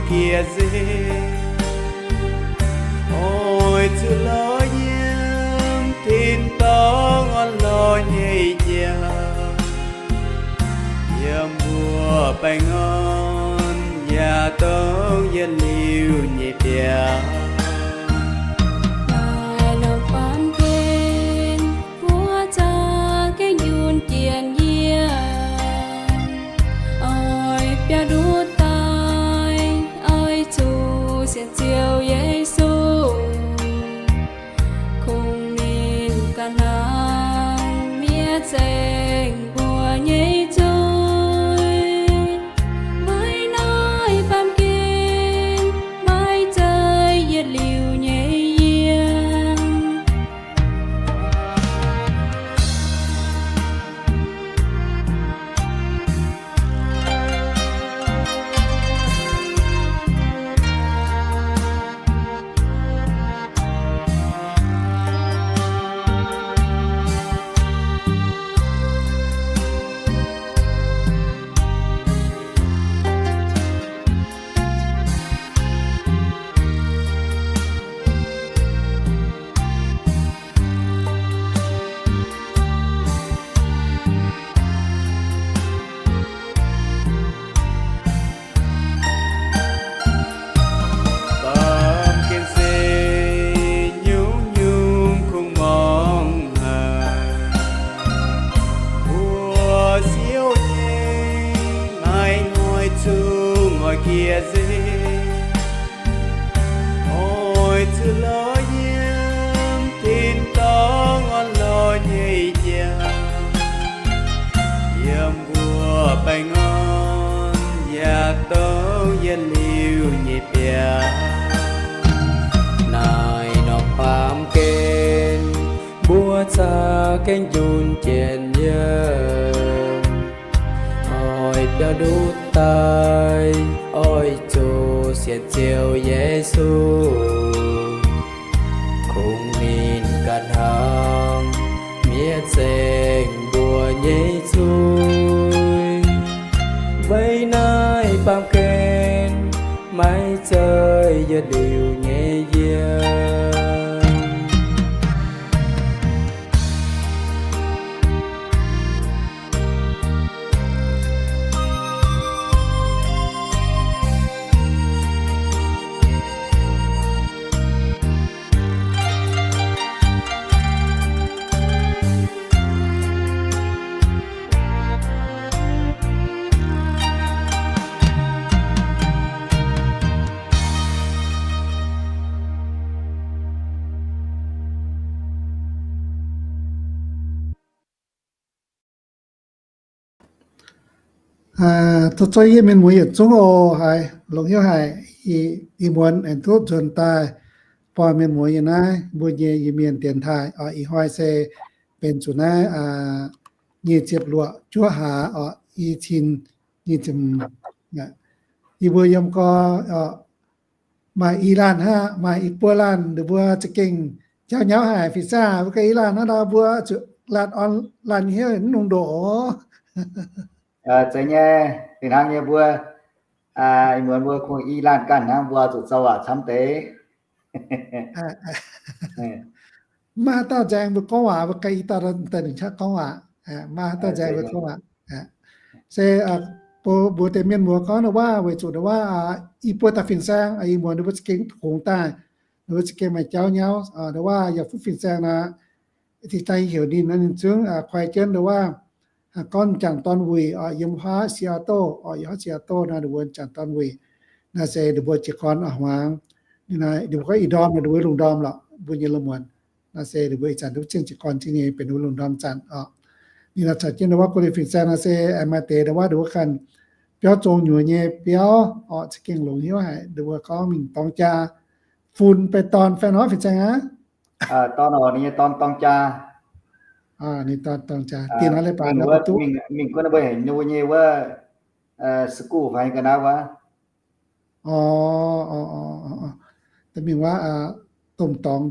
Gie se oix zuqc lorz yiem tin-dorngh orn-lorqc nyei jauv, yiem mbuo baengh orn yaac dongh yietc liuz nyei biauv. Naaiv norm baamh gen mbuo za'gengh njunh jiex yiem, oix biauv ndutv daaih oix zuqc sienx Ziouv Yesu, kungx ninh ganh hnangv mi'aqv zengc mbuo nyei zuiz. Maiv naaiv baamh gen maiv zeiz yietc liuz nyei yiem. Baamh gen se nyungc-nyungc kungx muangx haic, mbuo siouc nyei maiv hnoi zungv oix gie nzengc, oix zuqc lorz yiem tin-dorngh orn-lorqc nyei jauv, yiem mbuo baengh orn yaac dongh yietc liuz nyei biauv. Naaiv norm baamh gen mbuo za'gengh njunh jiex yiem, oix biauv ndutv daaih oix zuqc sienx Ziouv Yesu, kungx ninh ganh hnangv mi'aqv zengc mbuo nyei zuiz. Weic naaiv baamh gen maiv zeiz yietc liuz nyei yiem. Tov zoux yie mienh muoz yietc zungv oc. Haiz longx hnyouv haic, ih muonz aengx duqv nzuonx daaih buangh mienh muoz yiem naaiv mbuo nyei Iu-Mienh dienx taaih oc. Ih hnoi se benx zuqc naaiv nyic ziepc luoqc juov hlaax oc, i cin nyic ziepc, yie mbuo yiem gorx maaih i laanh hnangv, maaih i buo laanh ninh mbuo za'gengh jauv nyauv haic. Fin-saeng, mbuo ganh i laanh hnangv nor mbuo zuqc laanh orn laanh hnyouv mv lungh ndoqc oc. Zeiz nyei, fih hnangv nyei mbuo, ih muonz mbuo kungx i laanh ganh hnangv, mbuo zuqc zoux waac camv deix. Maiv haaix dauh nzaeng mbuo gorngv waac, mbuo ganh i dauh daaih lingc qaqv gorngv waac. Maiv haaix dauh nzaeng mbuo gorngv waac. Se mbuox deix mienh muoz gorngv ndau wuov, weic zuqc ndau wuov i buo dauh fin-saeng, ih muonz ninh mbuo za'gengh tongx daaih, ninh mbuo za'gengh maaih jauv nyauv. Ndau wuov yaac fuqv fin-saeng nor, zinh daaih yie heuc ninh nor, ninh zungv kuaix jienv ndau wuov gorngv m'jangc dorn wuic oc, yiem huaav Seattle oc, yiem huaav Seattle nor, ninh mbuo m'jangc dorn wuic. Naaiv se ninh mbuo jiez gorn oix hmuangx, ninh mbuo gorngv ih ndorm nor, ninh mbuo lungh ndorm lorqc, mbuo nyei lungh muonz. Naaiv se ninh mbuo ih zanc duqv zingh jiez gorn zingh nyei benx ninh mbuo lungh ndorm zanc oc. Ninh nor caux jienv ndau wuov go liv fin-saeng nor se maaih deix ndau wuov ninh mbuo ganh biauv zong nyuoz nyei biauv oc, za'gengh longx hnyouv haic. Ninh mbuo gorngv mingh dorng jaa, fun baeqc dorn fai nor fin-saeng aqv. Dorn oc, ninh nyei dorn dorng jaa. Ninh dorn dorng jaa, dien nor leiz-baaix nor duqv. Mingh guon mbuo heuc nyei wuov, school fai ga'naaiv wuov. Oc, da'mingh wuov domh dorngx,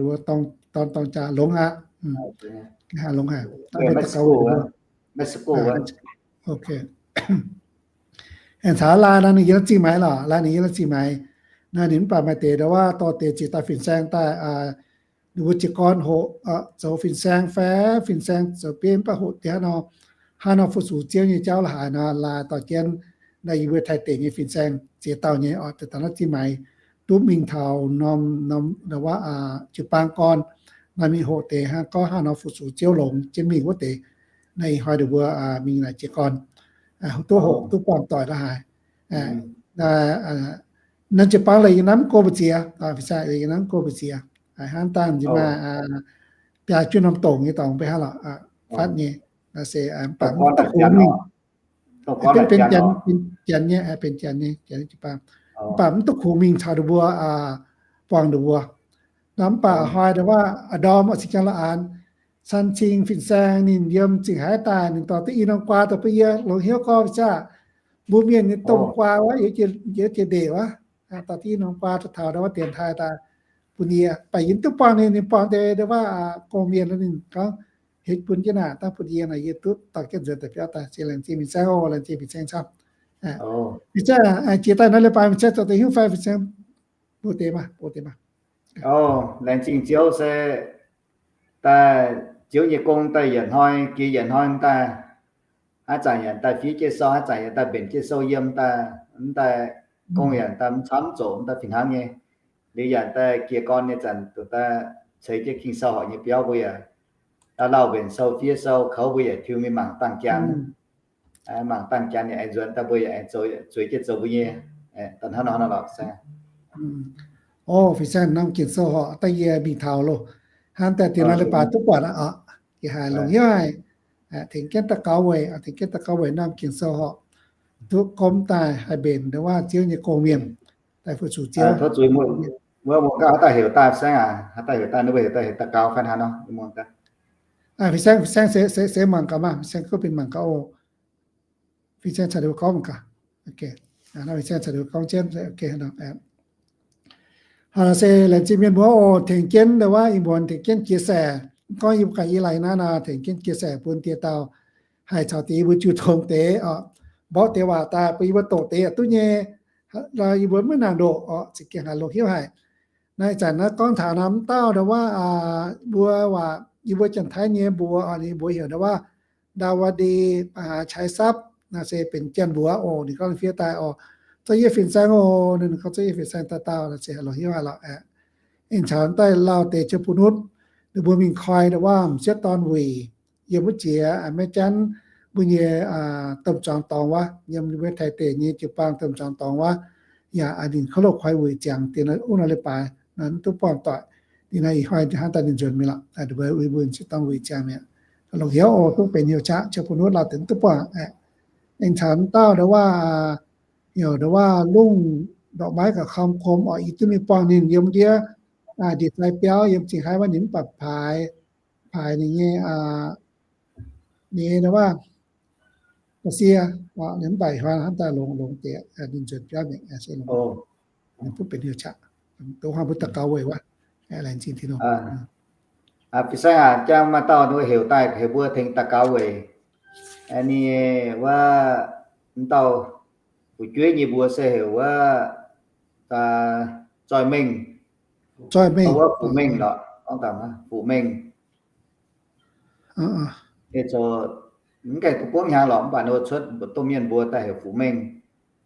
dorn dorng jaa longx aqv. Longx haic. Aengx caux laaih naaiv ninh yiem zingh maaiz lorqc, laaih ninh yiem zingh maaiz. Naaiv ninh mv baac maaih deix ndau wuov dorh deix ziex dauh fin-saeng daaih, ninh mbuo jiez gorn hoqc, zoux fin-saeng fai fin-saeng zoux bieiv mv baac hoqc deix hnangv nor, hnangv nor fu-sux Ziouv nyei jauv la'haaix nor, laaih dorh jienv naaiv yie mbuo Taiv deic nyei fin-saeng ziex dauh nyei oc, daaih taux naaiv zingh maaiz duqv mingh taux norm, norm ndau wuov jiu-baang gorn, naaiv mingh hoqc deix hnangv gorngv hnangv nor fu-sux Ziouv longx jienv mingh wuov deix. Naaiv ih hnoi ninh mbuo mingh naaic jiez gorn duqv hoqc duqv buangh doic la'haaix. Naaiv jiu-baang lorqc, yie hnamv go mbu'ziex, fin-saeng yie hnamv go mbu'ziex, hnangv dangh nziex maaih biaa juov norm dongc nyei dorngx mbuo hnangv lorqc, fatv nyei. Naaiv se mv baac mv duqv kungx mingh, benx janx, benx janx nyei, benx janx nyei, janx nyei jiu-baang. Mv baac mv duqv kungx mingh caux ninh mbuo buangh ninh mbuo. Nor mv baac hnoi ndau wuov a'ndorm oix cingx jangx la'anx, San Cing fin-saeng ninh yiem zingh haaix daaih, ninh dorh duqv i norm guaa dorh bun yie longx hnyouv gorngv fin-saeng, mbuo mienh nyei domh guaa wuov, yie jiex ndeic wuov, dorh duqv i norm guaa taux ndau wuov dienx taaih daaih bun yie. Baac yie mv duqv buangh ninh, ninh buangh deix ndau wuov gong-mienh, ninh gorngv heuc bun jienv naaic daaih bun yie, naaic yie duqv dorh jienv nzuonx daaih biauv daaih. Se laengz zingh fin-saeng oc, laengz zingh fin-saeng camv. Fin-saeng jiex daaih naaiv leiz-baaix fin-saeng zoux deix hiuv fai fin-saeng? Mbuo deix maah, mbuo deix maah. Laengz zingh Ziouv se daaih Ziouv nyei gong daaih yietc hnoi jiex yietc hnoi daaih, haaix zanc yaac daaih fiev jienv sou, haaix zanc yaac daaih mbenc jienv sou yiem daaih, mv daaih gong yaac daaih mv camv zoqc, mv daaih fih hnangv nyei. Liuz yaac daaih jiez gorn nyei zanc daaih ceix jienv Ging-Sou horpc nyei biauv mbuo yaac daaih lauh mbenc sou fiev sou, kouv mbuo yaac tiux mingh mangc dangh janx, mangc dangh janx yaac aengx nzuonx daaih mbuo yaac aengx zueiz jienv zoux mbuo nyei. Daaih hnangv nor lorqc. O, fin-saeng norm Ging-Sou horpc daaih yie mingh taux loh, hnangv daaih dingc naaiv leiz-baaix duqv buatc aqv. Yie haiz longx hnyouv haic, tengx jienv daux gaux weic, tengx jienv daux gaux weic norm Ging-Sou horpc duqv gomv daaih haih mbenc ndau wuov Ziouv nyei gong-mienh daaih fu-sux Ziouv. Wuov muoz gauh haaix dauh heuc daaih fin-saeng aac, haaix dauh heuc daaih, ninh mbuo heuc daaih heuc daux gaux fai haaix nor? Fin-saeng, fin-saeng se mangc gaax maah, fin-saeng gorngv benx mangc gaax oc. Fin-saeng caux ninh mbuo gorngv mangc gaax. Fin-saeng caux ninh mbuo gorngv jienv. Hnangv nor se laengz zingh mienh muoz oc, tengx jienv ndau wuov ih muonz tengx jienv chia sẻ, gorngv yie mbuo ganh i lai naaiv nor tengx jienv chia sẻ bun dieh dauh haih caux deix yie mbuo jiu tong deix oc, mborqv deix waac daaih bun yie mbuo doqc deix yaac duqv nyei. Yie mbuo maiv nangc ndoqc oc, za'gengh haiz longx hnyouv haic. Naaiv ih zanc naaiv gorngv taux naaiv mv dauh ndau wuov mbuo waac, yie mbuo Janx-Taiv nyei mbuox oc, ninh mbuox heuc ndau wuov ดาวดี มหาชัยทรัพย์ naaiv se benx Janx mbuox oc. Ninh gorngv ninh fiev daaih oc, zorqv yie fin-saeng oc, ninh gorngv zorqv yie fin-saeng dauh dauh, naaiv se haiz longx hnyouv haic lorqc. Aengx caux daaih lauh deix ziouc bun nutv ninh mbuo mingh koi ndau wuov m'sieqv dorn wuic yiem wuov jiex maiv janv mbuo nyei domh zuangx dorngx wuov, yiem wuov Taiv deic nyei jiu-baang domh zuangx dorngx wuov, yaac ninh kov loh koi wuic ziangx dingc naaiv wuov nor leiz-baaix naaiv duqv buangh doic. Dingc naaiv ih hnoi hnangv daaih ninh nzuonx mingh lorqc, mbuo m'sieqv dorn wuic ziangx mi'aqv. Longx hnyouv oc, duqv benx hnyouv qaqv ziouc bun nutv lauh deix duqv buangh. Aengx caux m'dauh ndau wuov, heuc ndau wuov lungh ndorqc maiv gauh kam kom oc, yie duqv mingh buangh ninh yiem ndiev ndie-sai biauv yiem zingh haiv wuov, ninh mv baac paaix, paaix ninh nyei, ninh ndau wuov ga'sie, ninh mv baac ih hnoi hnamv daaih longx, longx deix ninh nzuonx biauv mingh se longx. Ninh butv benx hnyouv qaqv, dongh hnoi mbuo daux gaux weic wuov. Laengz zingh Tin-Hungh. Fin-saeng aac, jang maaih dauh ninh heuc daaih heuc mbuo tengx daux gaux weic ninh wuov, m'dauh fu'jueiv nyei mbuox se heuc wuov Zoih Mengh. Zoih Mengh, wuov Fuqv Mengh lorqc, gorngv daaih Fuqv Mengh. Ninh zoux mv gaengh duqv buangv hnyangx lorqc, mv baac ninh cuotv domh mienh mbuox daaih heuc Fuqv Mengh.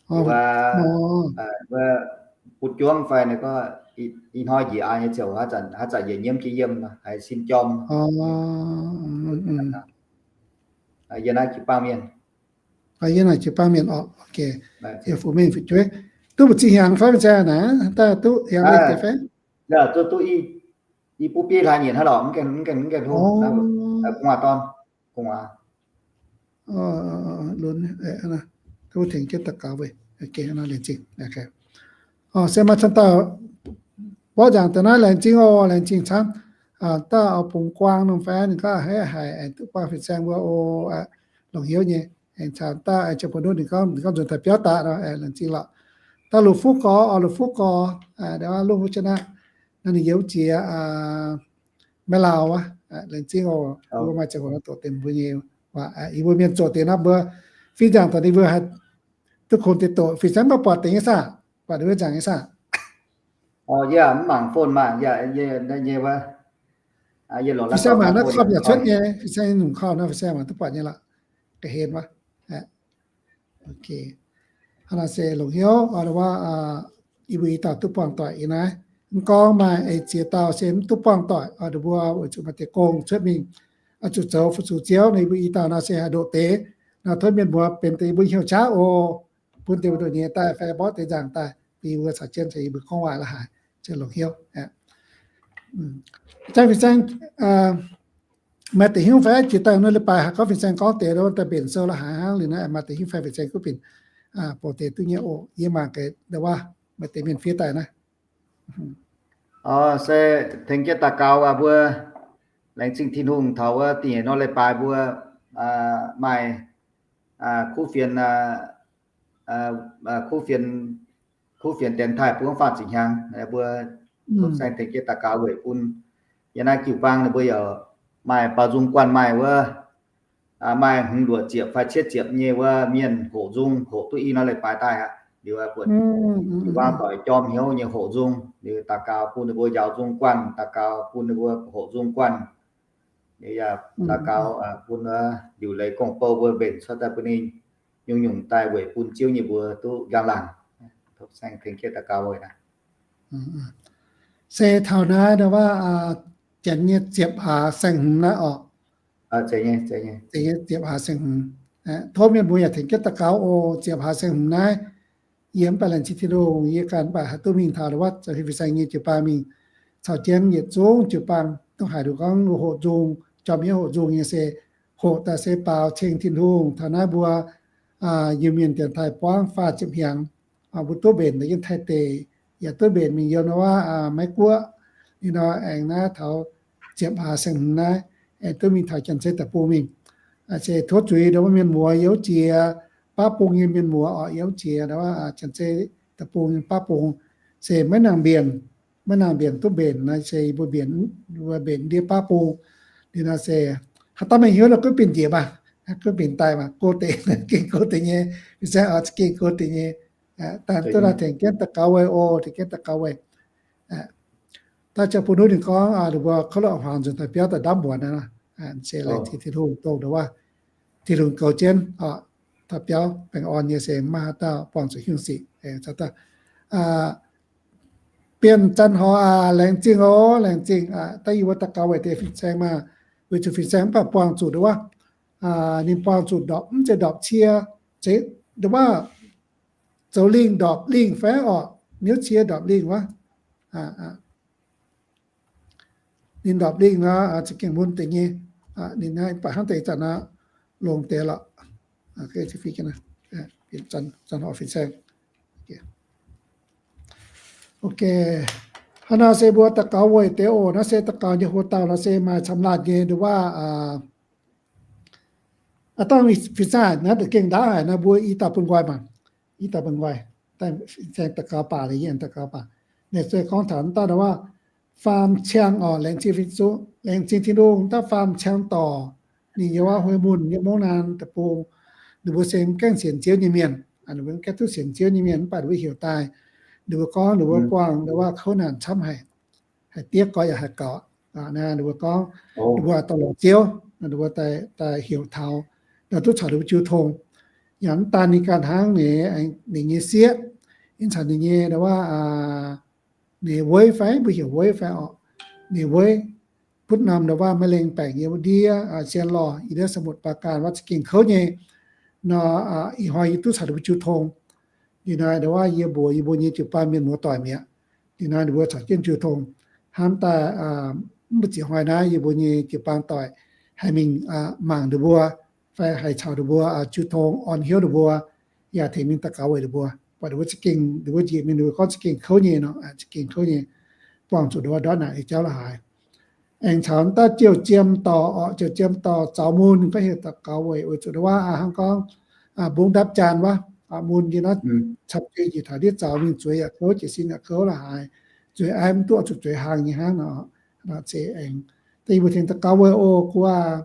Wuov, wuov butv juangv fai ninh gorngv ih hnoi njiec aa nyei ziouc haaix zanc njiec nyiemv jiex yiem haiz sin jorm. Yie naaiv jiu-baang mienh. Yie naaiv jiu-baang mienh oc. Fuqv Mengh fu'jueiv. Duqv mbu'ziex hnyangx fai mv zeiz naaic, daaih duqv hnyangx deix fai? Duqv, duqv i butv bieiv hlaax nyieqc hnangv lorqc, mv gaengh, mv gaengh, mv gaengh hlo. Gu'nguaaz dorn, gu'nguaaz. Lunx, duqv tengx jienv daux gaux weic. Laengz zingh. Se maaih cin dauh mborqv nzaangc deix naaiv, laengz zingh oc, laengz zingh camv. Dauh oix bungx guang norm fai ninh gorngv haiz, haiz duqv buangh fin-saeng mbuo oc, longx hnyouv nyei. Aengx caux dauh ziouc bun nutv ninh gorngv, ninh gorngv nzuonx daaih biauv daaih nor, laengz zingh lorqc. Dauh Luqc Fuqv Gorx oc, Luqc Fuqv Gorx, ndau wuov lungh wuov jienv naaiv, naaiv ninh yiem jiex Meiv Lauh wuov. Laengz zingh oc, mbuo maaih ziangh hoc nor doqc deix mbuo nyei waac. Yie mbuo mienh zoqc deix nor mbuo fih nzaangc daaih ninh mbuo haih duqv kungx deix doqc. Fin-saeng mv baac buatc deix nyei saah? Buatc deix wuov nzaangc nyei saah? Yie mv mangc phone maah, yie nyei wuov, fin-saeng mangc naaiv com yaac cuotv nyei, fin-saeng nyungc com naaiv fin-saeng mangc duqv buatc nyei lorqc. Ga'hlen wuov. Ok. Hnangv naaiv se longc hnyouv wuov, yie mbuo i dauh duqv buangh doic yiem naaiv. Mv gorngv maaih eix ziex dauh se mv duqv buangh doic, ninh mbuo weic zuqc maaih deix gong cuotv mingh, zuqc zoux fu-sux Ziouv, yie mbuo i dauh naaiv se haih ndoqc deix. Naaiv tov mienh muoz benx deix yie mbuo hnyouv qaqv oc. Bun deix mbuo ndoqc nyei daaih fai mborqv deix nzaangc daaih, yie mbuo caux jienv caux yie mbuo gorngv waac la'haaix, longc hnyouv. Fin-saeng, maaih deix hiuv fai jiex daaih nor leiz-baaix haiz gorngv fin-saeng gorngv deix nor daaih mbenc sou la'haaix hnangv liuz naaiv, maaih deix hiuv fai fin-saeng gunv binc, bouc deix duqv nyei oc. Yie mangc gaax nda waac maaih deix mienh fiev daaih naaiv. Se tengx jienv daux gaux mbuo, laengz zingh Tin-Hungh taux wuov da'nyeic nor leiz-baaix mbuo maaih kuv fienx, kuv fienx, kuv fienx dienx taaih buangv faah ziepc hnyangx, mbuo tov saeng tengx jienv daux gaux weic bun yiem naaiv jiu-baang ninh mbuo yaac maaih baaux nzung guanh maaih wuov, maaih hmz luoqc ziepc fai cietv ziepc nyei wuov mienh hoqc nzung, hoqc duqv i nor leiz-baaix daaih aqv. Liuz buatc jiu-baang doic jorm hnyouv nyei hoqc nzung, liuz daux gaux bun ninh mbuo njaaux nzung guanh, daux gaux bun ninh mbuo hoqc nzung guanh. Liuz yaac daux gaux bun liuc leiz gong-bou mbuo mbenc cuotv daaih bun ninh nyungc-nyungc daaih weic bun Ziouv nyei mbuox duqv njang-laangc. Tov saeng tengx jienv daux gaux weic naaiv. Se taux naaiv ndau wuov, janx nyei ziepc hlaax saeng-hmz naaiv oc. Ziepc hlaax saeng-hmz. Tov mienh mbuo yaac tengx jienv daux gaux oc. Ziepc hlaax saeng-hmz naaiv, yie mv baac laengz zingh Tin-Hungh, yie ganh mv baac haih duqv mingh taux ndau wuov, fin-saeng nyei jiu-baang mingh caux jienv yietc zungv jiu-baang duqv haiz nduqc gorngv hoqc nzung, jorm hnyouv hoqc nzung nyei se hoqc daaih se baaux ceng Tin-Hungh taux naaiv mbuo Iu-Mienh dienx taaih buangv faah ziepc hnyangx, mbuo duqv mbenc daaih yiem Taiv deic, yaac duqv mbenc mingh yiem ndau wuov Meiv Guoqv, liuz nor aengx naaiv taux ziepc hlaax saeng-hmz naaiv, aengx duqv mingh taux Janx-Zei deic-bung mingh. Se tov zuiz ndau wuov mienh muoz yiem jiex, baav bung nyei mienh muoz oc, yiem jiex ndau wuov Janx-Zei deic-bung nyei baav bung, se maiv nangc mbienc, maiv nangc mbienc duqv mbenc naaiv se mbuo mbienc, mbuo mbenc ndiev baav bung. Liuz nor se haaix dauh maiv hiuv nor gunv binc njiec maah, gunv binc daaih maah, go deix, gengh go deix nyei, fin-saeng oix za'gengh go deix nyei. Daaih duqv naaiv tengx jienv daux gaux weic oc, tengx jienv daux gaux weic. Daaih ziouc bun wuov ninh gorngv, ninh mbuo kouv lo hmuangx nzunc daaih biauv daaih ndamv muonz naaiv, se laengz zingh Tin-Hungh dongh ndau wuov, Tin-Hungh goux jienv, daaih biauv baengh orn nyei se maiv maaih haaix dauh buangh zuqc hnyouv sic. Bienh Zanc Horc aac, laengz zingh oc, laengz zingh. Daaih yie mbuo daux gaux weic deix fin-saeng maah, weic zuqc fin-saeng mv baac buangh zuqc ndau wuov, ninh buangh zuqc ndorpc, mv zeiz ndorpc cie, zeiz ndau wuov zoux lingh ndorpc lingh fai orqc, niouv cie ndorpc lingh wuov. Ninh ndorpc lingh nor za'gengh mun deix nyei. Ninh naaiv mv baac hnangv deix zanc nor longx deix lorqc. Ok, hnangv nor se mbuo daux gaux weic deix oc. Naaiv se daux gaux nyei hoc dauh nor se maaih camv laanh nyei ndau wuov, aa, dangh fin-saeng naaiv deix gengh ndaauv haic nor, mbuo i dauh bun nqoi maah. I dauh bun nqoi, daaih fin-saeng daux gaux baac, yie daux gaux baac. Naaiv se gorngv taux daaih ndau wuov, faam ciang oc, laengz zingh Tin-Hungh, laengz zingh Tin-Hungh, daaih faam ciang dorc, ninh yiem wuov Hueih Munh, yiem Mungv Naan deic-bung, ninh mbuo se mv gaengh sienx Ziouv nyei mienh, ninh mbuo mv gaengh duqv sienx Ziouv nyei mienh, mv baac ninh mbuo heuc daaih, ninh mbuo gorngv ninh mbuo buangh ndau wuov kouv naanc camv haic, haih diev goiv yaac haih gaux. Ninh mbuo gorngv ninh mbuo dongh lorz Ziouv, ninh mbuo daaih heuc taux, ninh duqv caux ninh mbuo jiu tong. Yaac mv daan ninh ganh hnangv, ninh, ninh nyei sieqv, ninh caux ninh nyei ndau wuov, ninh weiv fai, mbuo heuc weiv fai orqc, ninh weiv butv norm ndau wuov maiv lengh baengc yiem wuov ndiev, sien lorh, yiem ndiev สมุทรปราการ wuov za'gengh kouv nyei. Nor, ih hnoi yie duqv caux ninh mbuo jiu tong. Liuz nor ndau wuov yie mbuox yie mbuo nyei jiu-baang mienh muoz-doic mi'aqv. Liuz nor ninh mbuo caux jienv jiu tong. Hnamv daaih mv baac ziepc hnoi naaiv yie mbuo nyei jiu-baang doic haih mingh mangc ninh mbuo, fai haih caux ninh mbuo jiu tong, orn hnyouv ninh mbuo, yaac tengx mingh daux gaux weic ninh mbuo. Buatc ninh mbuo za'gengh, ninh mbuo njiec mingh ninh mbuo gorngv za'gengh kouv nyei nor, za'gengh kouv nyei, buangh zuqc ninh mbuo ndortv naaic nyei jauv la'haaix. Aengx caux daaih ziouc jiem dorh, ziouc jiem dorh zaux mun, gorngv heuc daux gaux weic, weic zuqc ndau wuov hnangv gorngv mbungv ndapv jaan wuov, mun yie naaiv camv jiex njiec taux ndiev zaux mingh zueiz yaac kouv, jiez sin yaac kouv la'haaix, zueiz aiv mv duqv zuqc zueiz hlang nyei hnangv nor. Nor se aengx daaih yie mbuo tengx daux gaux weic oc, gu'aac,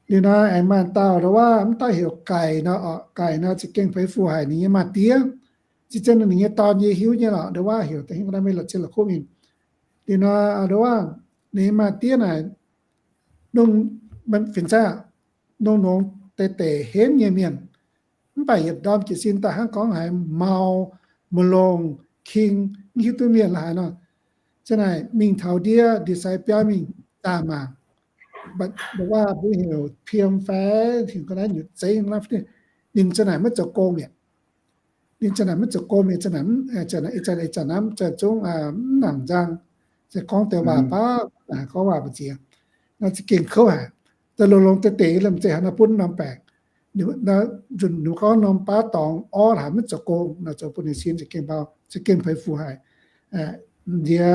Liuz nor aengx maaih dauh ndo wuov mv dauh heuc Gaic nor, oc, Gaic nor za'gengh peix fuc haic ninh nyei maaz-diev. Zinh zien ninh nyei dorn yie hiuv nyei lorqc, ndo wuov heuc da'hingv ga'naaiv maiv la'ziex la'kuqv mingh. Liuz nor ndo wuov ninh nyei maaz-diev naaic, fin-saeng, nongx nongx deix deix henv nyei mienh, mv baac yietc ndorm jiez sin daaih hnangv gorngv haiz mau, ma'longx, king, mv hiuv duqv mienh la'haaix nor. Za'naaic mingh taux ndiev ndie-sai biauv mingh zaah mangc, ndo wuov mbuo heuc piem fai heuc ga'naaiv nyutc zeiv, ninh za'naaic maiv zoux gong mi'aqv. Ninh za'naaic maiv zoux gong mi'aqv, za'naaic, ih zanc, ih zanc naaiv za'gengh zungv mv nangc nzang, se gorngv deix waac baav, gorngv waac mbu'ziex, naaiv za'gengh kouv haic. Daaih longx-longx deix deix liemh zeih haaix nor bun norm baengc, nzunc ninh gorngv norm baav dorngx orv haic maiv zoux gong nor, zoux bun ninh sin za'gengh mbau, za'gengh peix fuc haic. Ndie,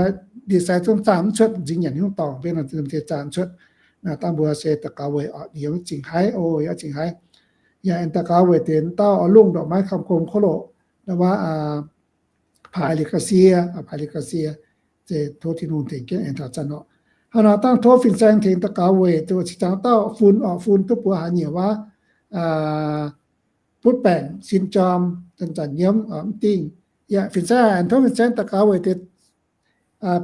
ndie-sai zungv zaah mv cuotv, nzingx nyanc nyungc dorngc, mbenc nor zaah mv cuotv. Dangh mbuo se daux gaux weic oc, yie zingc haiv oc, yie zingc haiv. Yaac aengx daux gaux weic deix dauh oix lungh ndorqc maiv kam gong kouv loc, ndo wuov paaix liuz ga'sie, paaix liuz ga'sie, se tov Tin-Hungh tengx jienv aengx taux zanc orqc. Hnangv nor dangh tov fin-saeng tengx daux gaux weic zuqc cingx zaangc dauh fun orqc, fun duqv buoz haaix nyungc wuov, butv baengc sin jorm, zanc-zanc nyiemv mv dingh. Yaac fin-saeng aengx tov fin-saeng daux gaux weic deix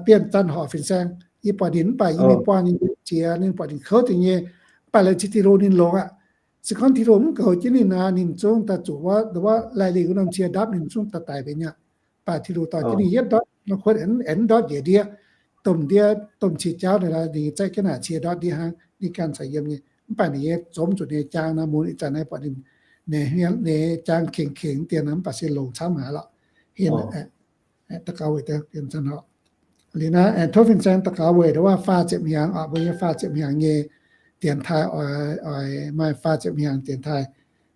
bienh zanc horc fin-saeng. Yie buatc ninh mv baac yie mingh buangh ninh jiex, ninh buatc ninh kouv deix nyei, mv baac laengz zingh Tin-Hungh ninh longx aqv. Se gorngv Tin-Hungh mv goux jienv ninh nor, ninh zungv daaih zuqc wuov, wuov laih lingh wuov norm cie ndapv ninh zungv daaih daic mbenc nyei. Mv baac Tin-Hungh dorh jienv ninh yietv ndortv, nor kuotv aengx ndortv njiec ndiev, domh ndiev, domh cie jauv ninh, ninh zaiv jienv naaic cie ndortv ndiev hnangv, ninh ganh caux yiem nyei. Mv baac ninh nyei zomv zuqc ninh nyei jaang nor, mun ih zanc naaiv buatc ninh, ninh nyei jaang kengx kengx dien nor, mv baac se longx camv haic lorqc. Hinh daux gaux weic deix bienh zanc horc. Liuz naaiv aengx tov fin-saeng daux gaux weic ndo wuov faah ziepc hnyangx, mbuo nyei faah ziepc hnyangx nyei dienx taaih oix, oix maaih faah ziepc hnyangx dienx taaih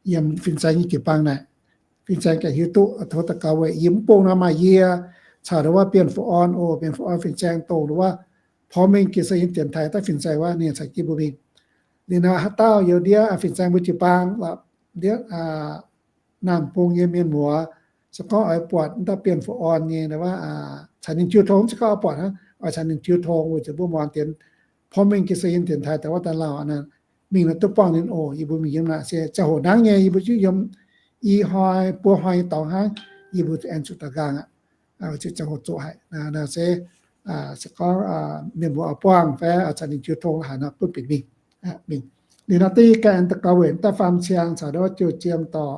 yiem fin-saeng nyei jiu-baang naaic. Fin-saeng ganh hiuv duqv, tov daux gaux weic yie mv bung nor maaih yie caux ndo wuov Bienh Fu Orn oc, Bienh Fu Orn fin-saeng dongh ndo wuov porv mengh Gin Sou Yiem dienx taaih daaih fin-saeng wuov ninh caux jienv mbuo mingh. Liuz naaiv haaix dauh youz ndiev fin-saeng mbuo jiu-baang, ndiev Naamh Bung nyei mienh muoz, se gorngv oix buatc dauh Bienh Fu Orn nyei, caux ninh jiu tong, se gorngv oix buatc hnangv, oix caux ninh jiu tong weic zuqc mbuo muangx dienx, porv mengh Gin Sou Yiem dienx taaih daaih wuov daaih lauh, mingh nor duqv buangh ninh oc. Yie mbuo mingh yiem naaic se ziangh hoc hnangv nyei, yie mbuo yiem i hnoi buo hnoi nyei dorngx hnangv, yie mbuo aengx zuqc daaih nqaang aqv. Ziangh hoc zoqc haic naaiv se, se gorngv mienh mbuo oix buangh fai caux ninh jiu tong la'haaix nor butv bieqc mingh. Mingh liuz nor deix ganh aengx daux gaux weic daaih faam ciang caux ndo wuov jiu jiem dorh,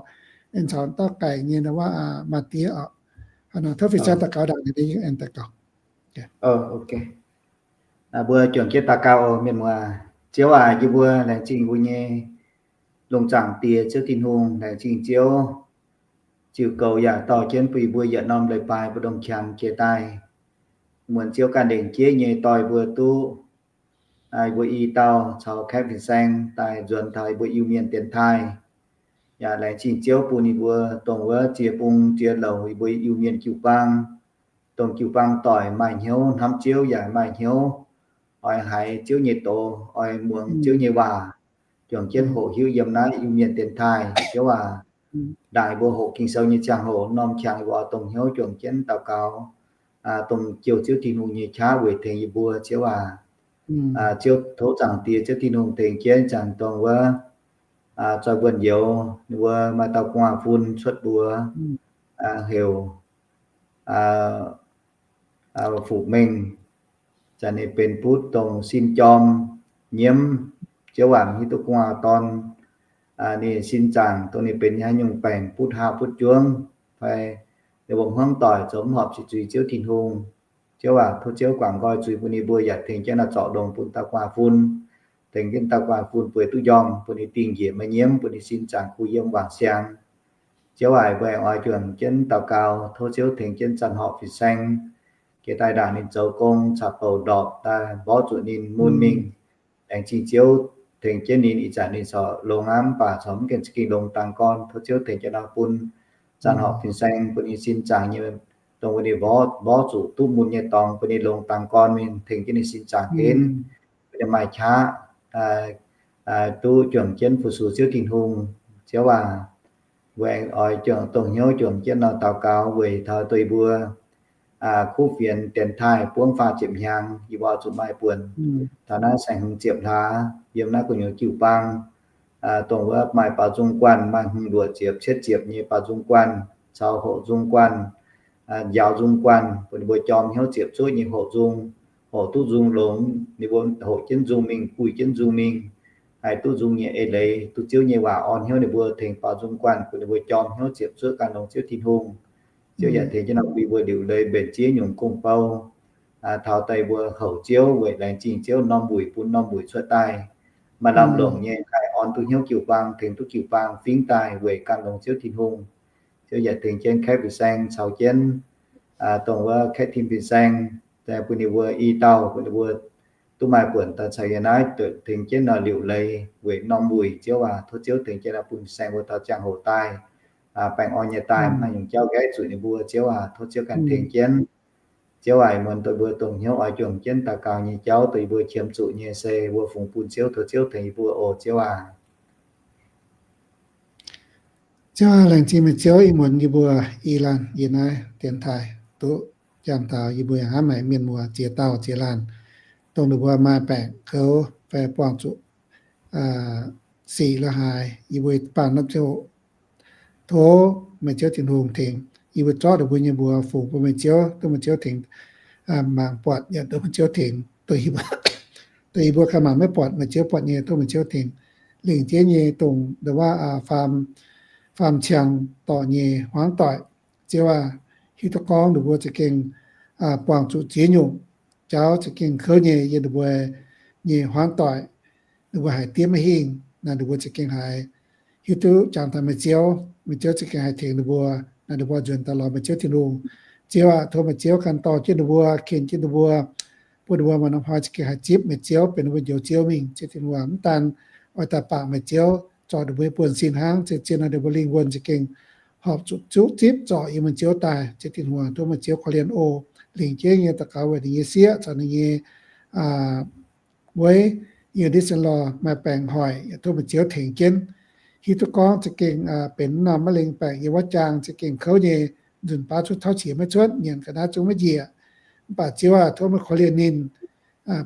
aengx caux dauh Gaic nyei ndo wuov maaz-diev oc. Hnangv nor tov fin-saeng daux gaux ndaangc, aengx daux gaux. Mbuo juangc jienv daux gaux oc mienh muoz. Ziouv aac, yie mbuo laengz zingh mbuo nyei lungh zaangc Diex Ziouv Tin-Hungh, laengz zingh Ziouv ziux goux yaac dorh jienv bun yie mbuo yietc norm leiz-baaix mbu'ndongx qangx jiex daaih. Muonz Ziouv ganh lengc jeiv nyei dorh yie mbuo duqv, yie mbuo i dauh caux kaeqv fin-saeng daaih nzuonx taux yie mbuo Iu-Mienh dienx taaih. Yaac laengz zingh Ziouv bun yie mbuo dongh wuov ziex bung ziex louc yie mbuo Iu-Mienh jiu-baang, dongh jiu-baang doic maaih hnyouv hnamv Ziouv yaac maaih hnyouv oix haiz Ziouv nyei doz, oix muangx Ziouv nyei waac, juangc jienv hoqc hiuv yiem naaiv Iu-Mienh dienx taaih. Ziouv aac, ndaangc yie mbuo hoqc Ging-Sou nyei ziangh hoc, norm qangx yie mbuo oix dongh hnyouv juangc jienv daux gaux, dongh jouh Ziouv Tin-Hungh nyei qaqv weic tengx yie mbuo. Ziouv aac, Ziouv tov Zaangc Diex Ziouv Tin-Hungh tengx jienv zanc dongh wuov zoih wuonh youz ninh mbuo maaih dauh gu'nguaaz-fun cuotv mbuox heuc Fuqc Mengh. Zanc ninh benx butv dongh sin jorm nyiemv, Ziouv aac, mv hiuv duqv gu'nguaaz dorn ninh sin zaangc dongh ninh benx haaix nyungc baengc, butv haav butv juov, fai ninh wuom hmuangv doic zoux mv horpc zuiz Ziouv Tin-Hungh. Ziouv aac, tov Ziouv guangc nqoi zuiz bun ninh mbuo yaac tengx jienv naaiv zorc longx bun dauh gu'nguaaz-fun, tengx jienv dauh gu'nguaaz-fun bueix duqv njormh, bun ninh dingh njiec maiv nyiemv, bun ninh sin zaangc kuh yiem wangc siangx. Ziouv aac, mbuo aengx oix juangc jienv daux gaux, tov Ziouv tengx jienv zanc horpc fin-saeng jiex daaih ndaangc ninh zoux gong caux bouc ndorpc daaih mborqv zuqc ninh mun mingh. Laengz zingh Ziouv tengx jienv ninh ih zanc ninh corc longx aqv, mv baac corc mv gaengh za'gengh longx dangx gorn. Tov Ziouv tengx jienv nor bun zanc horpc fin-saeng bun ninh sin zaangc nyei, dongh bun ninh mborqv, mborqv zuqc duqv mun nyei dorngx bun ninh longx dangx gorn mingh, tengx jienv ninh sin zaangc henv, bun ninh maaih qaqv duqv juangc jienv fu-sux Ziouv Tin-Hungh. Ziouv aac, mbuo aengx oix juangc dongh hnyouv juangc jienv nor daux gaux weic taux duih mbuo kuv fienx dienx taaih buangv faah ziepc hnyangx, yie mbuo zuqc maaih buonc. Taux naaiv saeng-hmz ziepc hlaax yiem naaiv gu'nyuoz jiu-baang, dongh wuov maaih baaux nzung guanh, maaih hmz luoqc ziepc, cietv ziepc nyei baaux nzung guanh, caux hoqc nzung guanh, njaaux nzung guanh, bun ninh mbuo jorm hnyouv ziepc zuoqv nyei hoqc nzung, hoqc duqv nzung longx, ninh mbuo hoqc jienv nzung mingh, guih jienv nzung mingh, haih duqv nzung nyei eix leiz, duqv Ziouv nyei waac orn hnyouv ninh mbuo, tengx baaux nzung guanh, bun ninh mbuo jorm hnyouv ziepc zuoqv gan longx Ziouv Tin-Hungh. Ziouv yaac tengx jienv nor bun yie mbuo liuc leiz mbenc Ziouv nyungc gong-bou, taux daaih mbuo houc Ziouv weic laengz zingh Ziouv norm wuic bun norm wuic cuotv daaih, maaih lamh longc nyei haih orn duqv hnyouv jiu-baang, tengx duqv jiu-baang fingx daaih weic gan longx Ziouv Tin-Hungh. Ziouv yaac tengx jienv Kaeqv Fin-Saeng caux jienv dongh wuov Kaeqv Tin Fin-Saeng, bun ninh mbuo i dauh, bun ninh mbuo duqv maaih buonc daaih caux yie naaiv, tengx jienv nor liuc leiz weic norm wuic. Ziouv aac, tov Ziouv tengx jienv bun Fin-Saeng mbuo taux ziangh hoc daaih baengh orn nyei daaih, maaih nyungc jauv nqaeqv zuqc ninh mbuo. Ziouv aac, tov Ziouv ganh tengx jienv. Ziouv aac, muonz dongh mbuo dongh hnyouv oix juangc jienv daux gaux nyei jauv dongh yie mbuo qiemx zuqc nyei se mbuo fungx bun Ziouv, tov Ziouv tengx yie mbuo oc. Ziouv aac. Ziouv aac, laengz zingh meih Ziouv ih muonz yie mbuo i laanh yiem naaiv dienx taaih duqv jangx taux yie mbuo yaac hnamv haic mienh muoz ziex dauh ziex laanh, dongh ninh mbuo maaih baengc kouv fai buangh zuqc sic la'haaix, yie mbuo baamh norm ziangh hoc tov meih Ziouv Tin-Hungh tengx yie mbuo zorqv ninh mbuo nyei mbuox fungx bun meih Ziouv, duqv meih Ziouv tengx mangc buatc, yaac duqv meih Ziouv tengx. Dongh yie mbuo ganh mangc maiv buatc, meih Ziouv buatc nyei, tov meih Ziouv tengx. Lingc jeiv nyei dongh ndongc wuov faam, faam ciangx dorc nyei hmuangv doic, Ziouv aac, hiuv duqv gorngv ninh mbuo za'gengh buangh zuqc ziex nyungc jauv za'gengh kouv nyei yiem ninh mbuo nyei hmuangv doic. Ninh mbuo haiz diev maiv hingh naaic, ninh mbuo za'gengh haiz hiuv duqv jangx taux meih Ziouv, meih Ziouv za'gengh haih tengx ninh mbuo naaic, ninh mbuo nzuonx daaih lorz meih Ziouv Tin-Hungh. Ziouv aac, tov meih Ziouv ganh dorh jienv ninh mbuo, ken jienv ninh mbuo, bun ninh mbuo maaih norm hnoi za'gengh haih zipv meih Ziouv benx ninh mbuo njoux Ziouv mingh. Ziouv Tin-Hungh, mv daan oix daaih bangc meih Ziouv zorc ninh mbuo nyei buonv-sin hnangv, zien-zien nor ninh mbuo lingh wuonh za'gengh horpc zuqc zuqv zipv zorc yiem meih Ziouv daaih. Ziouv Tin-Hungh, tov meih Ziouv korv-lienh oc. Lingc jeiv nyei daux gaux weic ninh nyei sieqv caux ninh nyei weiv, yiem ndiev sin lorh maaih baengc hoic, yaac tov meih Ziouv tengx jienv. Hiuv duqv gorngv za'gengh benx norm maiv lengh baengc yiem wuov jaang za'gengh kouv nyei, nzunc baav cuotv tauv qiex maiv cuotv, nyanc ga'naaiv zungv maiv njiec. Mv baac Ziouv aac, tov meih korv-lienh ninh,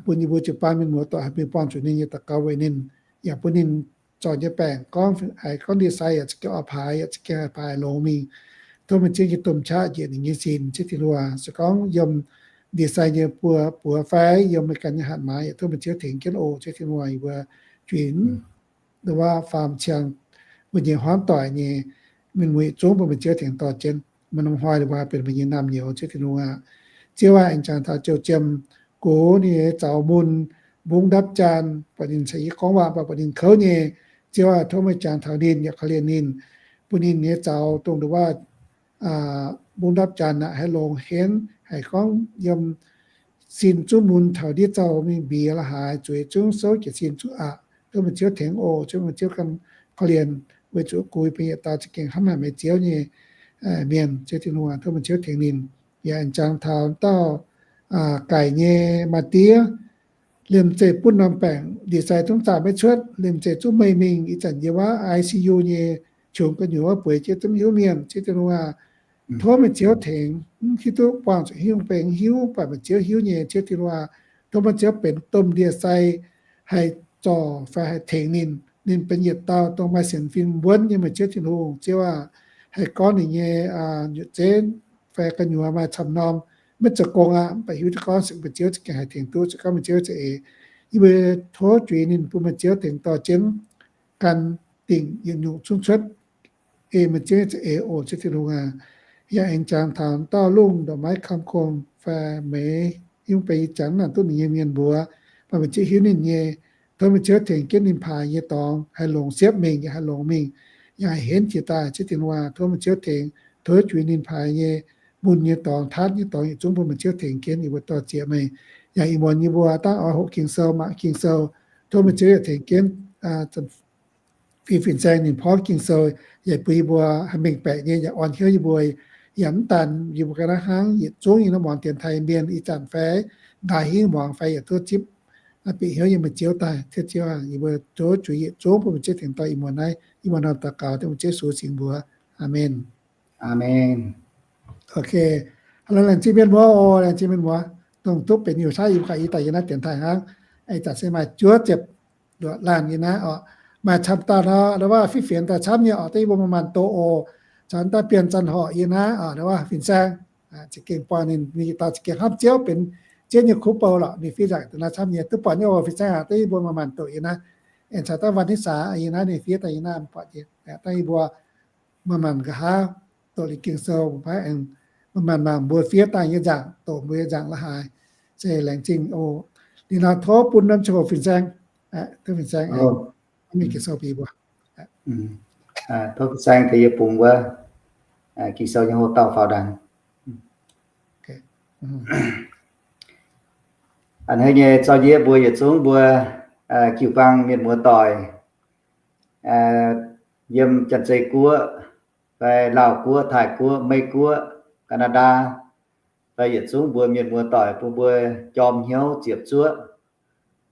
bun yie mbuo jiu-baang mienh muoz-doic haih mingh buangh zuqc ninh nyei daux gaux weic ninh, yaac bun ninh zorc nyei baengc gorngv haiz gorngv ndie-sai yaac za'gengh oix paaix, yaac za'gengh haih paaix longx mingh. Tov meih Ziouv nyei domh qaqv njiec ninh nyei sin, Ziouv Tin-Hungh. Se gorngv yiem ndie-sai nyei buo buoz fai yiem meih ganh nyei hatc maaz, yaac tov meih Ziouv tengx jienv oc, Ziouv Tin-Hungh. Yie mbuo juix ndongc wuov faam ciangx mbuo nyei hmuangv doic nyei mienh muoz yietc zungv bun meih Ziouv tengx dorh jienv. Maaih norm hnoi ninh mbuo haih benx meih nyei naamh nyouz, Ziouv Tin-Hungh aac. Ziouv aac, aengx jangx taux jouh jiem gox ninh nyei zaux mun, mbungv ndapv jaan, buatc ninh caux yie gorngv waac, mv baac buatc ninh kouv nyei. Ziouv aac, tov meih jangx taux ninh, yaac korv-lienh ninh, bun ninh nyei zaux dongh ndongc wuov mbungv ndapv jaan naaic haih longx henv, haih gorngv yiem sin zungv mun taux ndiev zaux mingh mbiex la'haaix, zueiz zungv souv jiez sin zungv aqc. Tov meih Ziouv tengx oc. Tov meih Ziouv ganh korv-lienh, weic zuqc gux benx yietc dauh za'gengh hnamv haic meih Ziouv nyei mienh. Ziouv Tin-Hungh aac, tov meih Ziouv tengx ninh. Yaac aengx jangx taux dauh gaic nyei maa-diev, liemh zeih butv norm baengc ndie-sai zungv zaah maiv cuotv, liemh zeih zungv meih mingh, ih zanc yiem wuov I C U nyei, qongx gu'nyuoz wuov bueix jienv zungv maiv hiuv mienh. Ziouv Tin-Hungh aac, tov meih Ziouv tengx, mv hiuv duqv buangh zuqc hingv, benx hiuv, mv baac meih Ziouv hiuv nyei. Ziouv Tin-Hungh aac, tov meih Ziouv benx domh ndie-sai haih zorc fai haih tengx ninh. Ninh benx yietc dauh dongh maaih sienx fim wuonv nyei meih Ziouv Tin-Hungh. Ziouv aac, haih gorngv ninh nyei nyutc zeiv fai gu'nyuoz maaih camv norm, maiv zoux gong aqv, mv baac hiuv duqv gorngv se meih Ziouv za'gengh haih tengx duqv. Se gorngv meih Ziouv za'eix, yie mbuo tov juix ninh bun meih Ziouv tengx dorh jienv gan dingc yietc nyungc zungv cuotv, ei meih Ziouv za'eix oc, Ziouv Tin-Hungh aac. Yaac aengx jangx taux dauh lungh ndorqc maiv kamv kong fai meix, yungv benx ih zanc mv nangc duqv ninh nyei mienh mbuox, mv baac meih Ziouv hiuv ninh nyei. Tov meih Ziouv tengx jienv ninh paaix nyei dorngx haih longx siepv mingh, yaac haih longx mingh, yaac haih henv jiex daaih. Ziouv Tin-Hungh aac, tov meih Ziouv tengx, tov juix ninh paaix nyei mun nyei dorngx, taatv nyei dorngx yietc zungv bun meih Ziouv tengx jienv. Yie mbuo dor-ziec meih. Yaac ih muonz yie mbuo dangv oix hoqc Ging-Sou, mangc Ging-Sou, tov meih Ziouv yaac tengx jienv fih fin-saeng ninh porv Ging-Sou, yaac bun yie mbuo haih mengh baeqc nyei, yaac orn hnyouv yie mbuo, yaac mv daan yie mbuo ga'naaiv hnangv, yietc zungv nyei norm muangx dienx taaih mienh ih zanc fai nqa'haav hingv muangx fai yaac tov zipv bieqc hnyouv yiem meih Ziouv daaih. Ziouv, Ziouv aac, yie mbuo tov juix yietc zungv bun meih Ziouv tengx dorh ih muonz naaiv, yie mbuo nor daux gaux dengv meih Ziouv Yesu singx mbuox. Aamen. Aamen. Ok, Laengz zingh mienh muoz oc, laengz zingh mienh muoz, dongh duqv benx nyungc camv yie mbuo ganh i daaih yie naaiv dienx taaih hnangv. Ih zanc se maaih juov ziepc luoqc laanh yie naaiv oc. Maaih camv dauh nor, ndo wuov fiev fienx daaih camv nyei oc, dengv yie mbuo manc-manc doqc oc. Caux daaih Bienh Zanh Horc yie naaiv oc, ndo wuov Fin-Saeng, za'gengh buangh ninh, ninh dauh za'gengh hnamv Ziouv benx Ziouv nyei kuv bou lorqc, ninh fiev nzaangc daaih naaiv camv nyei, duqv buatc nyei oc Fin-Saeng aac, dengv yie mbuo manc-manc doqc yie naaiv. Aengx caux daaih Wan Niv Saa yie naaiv ninh fiev daaih yie naaiv buatc nyei, dengv yie mbuo manc-manc nqa'haav doqc liuz Ging-Sou, manc-manc mangc mbuo fiev daaih nyei nzaangc, doqc mbuo nyei nzaangc la'haaix. Se laengz zingh oc. Liuz nor tov bun norm ziangh hoc Fin-Saeng, tov Fin-Saeng aengx mingh Ging-Sou bun yie mbuo. Tov Fin-Saeng tengx yie bungx wuov Ging-Sou nyei hoc-dauh faaux ndaangc. A'hneiv nyei zorqv yie mbuo yietc zungv mbuo jiu-baang mienh muoz-doic, yiem Janx-Zei Guoqv, fai Laauh Guoqv, Taiv Guoqv, Meiv Guoqv, Gaa^naa^daa, fai yietc zungv mbuo mienh muoz-doic bun mbuo jorm hnyouv ziepc zuoqv,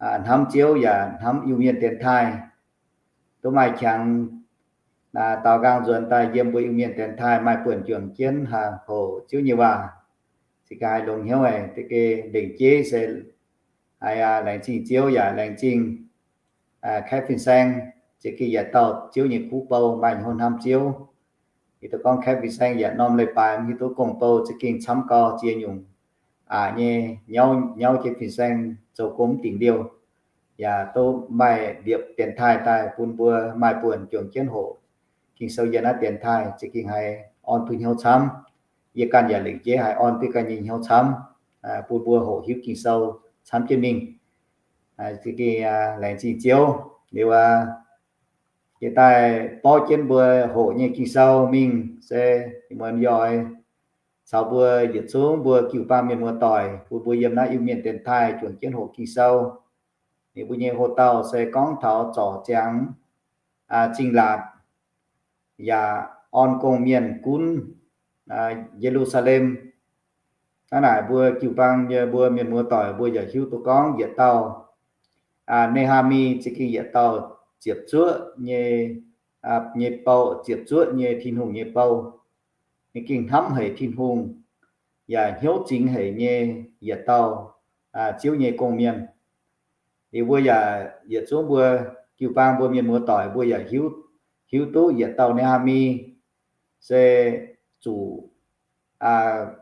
hnamv Ziouv yaac hnamv Iu-Mienh dienx taaih. Duqv maaih qangx daaux nqaang nzuonx daaih yiem mbuo Iu-Mienh dienx taaih maaih buonc juangc jienv haih hoqc Ziouv nyei waac. Se gaax haih longx hnyouv haic, da'geh lengc jeiv se haiz laengz zingh Ziouv yaac laengz zingh Kaeqv Fin-Saeng, za'gengh yietc dauh Ziouv nyei kuv bou maaih hnyouv hnamv Ziouv. Hiuv duqv gorngv Kaeqv Fin-Saeng yietc norm leiz-baaix mv hiuv duqv gong-bou za'gengh camv gau ziex nyungc aqc nyei, nyauv jienv Fin-Saeng zoux gong mv dingc liouh, yaac duqv maaih liepc dienx taaih daaih bun mbuo maaih buonc juangc jienv hoqc Ging-Sou yiem naaiv dienx taaih, za'gengh haiz orn duqv hnyouv camv. Yie ganh yaac lengc jeiv haiz orn duqv ganh nyei hnyouv camv, bun mbuo hoqc hiuv Ging-Sou camv jienv mingh. Za'gengh laengz zingh Ziouv. Liuz aac, jiex daaih borqv jienv mbuo hoqc nyei Ging-Sou mingh se muonz yie oix caux mbuo yietc zungv mbuo jiu-baang mienh muoz-doic bun mbuo yiem naaiv Iu-Mienh dienx taaih juangc jienv hoqc Ging-Sou. Ninh mbuo nyei hoc-dauh se gorngv taux zorc ziangx zingh laatc yaac orn gong-mienh gunv Ye^lu^saa^lem. Hnangv naaic mbuo jiu-baang nyei mbuo mienh muoz-doic mbuo yaac hiuv duqv gorngv yietc dauh Ne^haa^mi za'gengh yietc dauh ziepc zuoqv nyei, nyei bou, ziepc zuoqv nyei Tin-Hungh nyei bou. Ninh gengh hnamv haic Tin-Hungh, yaac hnyouv zingx haic nyei yietc dauh Ziouv nyei gong-mienh. Liuz mbuo yaac yietc zungv mbuo jiu-baang mbuo mienh muoz-doic mbuo yaac hiuv, hiuv duqv yietc dauh Ne^haa^mi se zuqc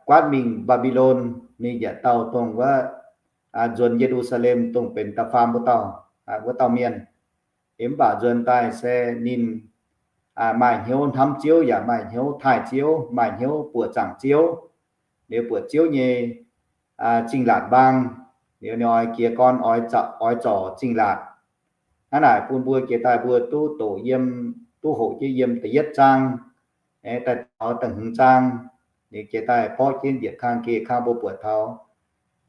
guaatv mingh Mbaa^mbi^lon, ninh yietc dauh dongh wuov nzuonx Ye^lu^saa^lem dongh benx da'faam wuov dauh, wuov dauh mienh. Mv baac nzuonx daaih se ninh maaih hnyouv hnamv Ziouv yaac maaih hnyouv taaih Ziouv, maaih hnyouv buoqc zaangc Ziouv. Liuz buatc Ziouv nyei zingh laatc mbaang, liuz ninh oix jiez gorn oix zorc zingh laatc. Hnangv naaic bun mbuo jiex daaih mbuo duqv doqc yiem, duqv hoqc jienv yiem da'yietv zaang daaih taux da'hmz zaang. Liuz jiex daaih borqv jienv yietc kang geh kang mbuo buatc taux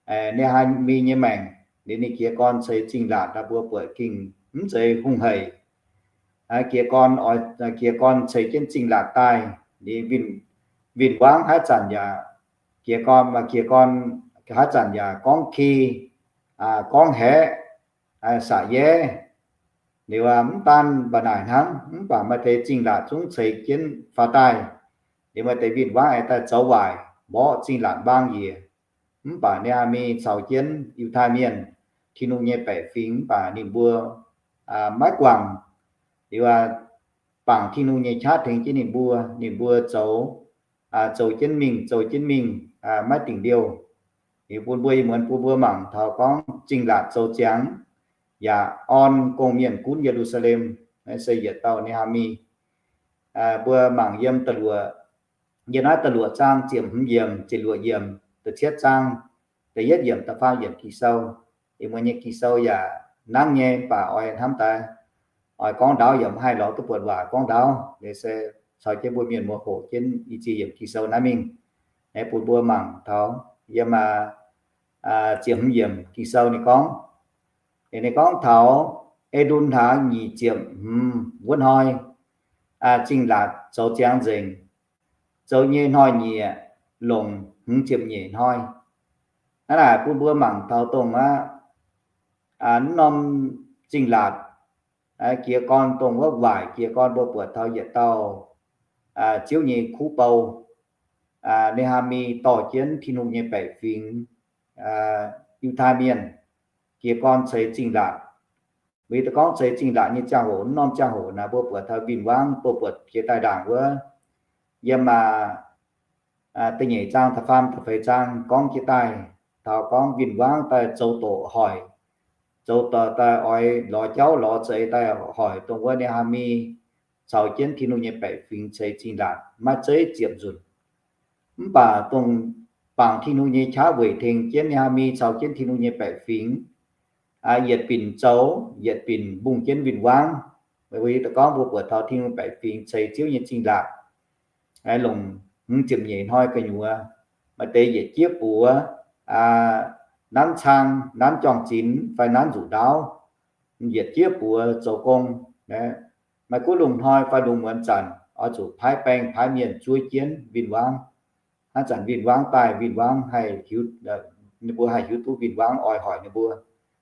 Ne^haa^mi nyei maengc, liuz ninh jiez gorn ceix zingh laatc daaih mbuo buatc gengh mv zeiz hungh haic. Jiez gorn, jiez gorn ceix jienv zingh laatc daaih, liuz win-wangv haaix zanc yaac, jiez gorn, jiez gorn haaix zanc yaac gorngv ki, gorngv haeqv, saqc yaiv. Liuz mv daanh mba'naaic hnangv, mv baac maaih deix zingh laatc zungv ceix jienv faaux daaih. Liuz maaih deix win-wangv aengx daaih zoux waaic, mborqv zingh laatc mbaang njiec. Mv baac Ne^haa^mi caux jienv Yiutai Mienh, Tin-Hungh nyei baeqc fingx, mv baac ninh mbuo maiv guangc. Liuz bangc Tin-Hungh nyei qaqv tengx jienv ninh mbuo, ninh mbuo zoux, zoux jienv mingh, zoux jienv mingh, maiv dingc liouh. Liuz bun mbuo ih muonz bun mbuo mangc taux gorngv zingh laatc zoux ziangx, yaac orn gong-mienh gunv Ye^lu^saa^lem, naaiv se yietc dauh Ne^haa^mi. Mbuo mangc yiem da'luoqc, yiem naaiv da'luoqc zaang ziepc hmz yiemc, ziepc luoqc yiemc, da'cietv zaang, da'yietv yiemc, da'faam yiemc Ging-Sou. Ih muonz nyei Ging-Sou yaac nangv nyei, mv baac oix hnamv daaih oix gorngv ndaauv yaac mv haih lorz duqv buatc waac gorngv ndaauv. Liuz se caux jienv mbuo mienh muoz hoqc jienv i ziex yiemc Ging-Sou naaiv mingh. Aengx bun mbuo mangc taux yiem ziepc hmz yiemc Ging-Sou ninh gorngv, ninh gorngv taux ei ndun hlaax nyic ziepc hmz wuov hnoi, zingh laatc zoux ziangx nzengc, zoux nyei hnoi-nyieqc longc hmz ziepc nyeic hnoi. Hnangv naaic bun mbuo mangc taux dongh aqv, mv norm zingh laatc jiez gorn dongh wuov waaic jiez gorn mbuo buatc taux yietc dauh Ziouv nyei kuv bou. Ne^haa^mi dorh jienv Tin-Hungh nyei baeqc fingx, Yiutai Mienh, jiez gorn ceix zingh laatc. Weic da'gorngv ceix zingh laatc nyei ziangh hoc, norm ziangh hoc naaic mbuo buatc taux win-wangv, mbuo buatc jiex daaih ndaangc wuov, yiem da'nyeic zaang da'faam da'feix zaang gorngv jiex daaih taux gorngv win-wangv daaih zoux doqc hoic, zoux doqc daaih oix lorz jauv lorz za'eix daaih hoic dongh wuov Ne^haa^mi caux jienv Tin-Hungh nyei baeqc fingx ceix zingh laatc maiv zeiz ziepc nzunc. Mv baac dongh bangc Tin-Hungh nyei qaqv weic tengx jienv Ne^haa^mi caux jienv Tin-Hungh nyei baeqc fingx, yietc binc zoux, yietc binc mbungh jienv win-wangv. Weic da'gorngv mbuo buatc taux Tin-Hungh baeqc fingx ceix Ziouv nyei zingh laatc, longc hmz ziepc nyeic hnoi gu'nyuoz, maaih deix yietc jieqv buoz nanv cang, nanv juang-zinx fai nanv nzuqc ndaauv, yietc jieqv buoz zoux gong. Maaih gunv lungh hnoi fai lungh muonz zanc oix zuqc paaiv baeng paaiv mienh zuov jienv win-wangv. Hnangv zanc win-wangv daaih, win-wangv haih, ninh mbuo haih hiuv duqv win-wangv oix hoic ninh mbuo.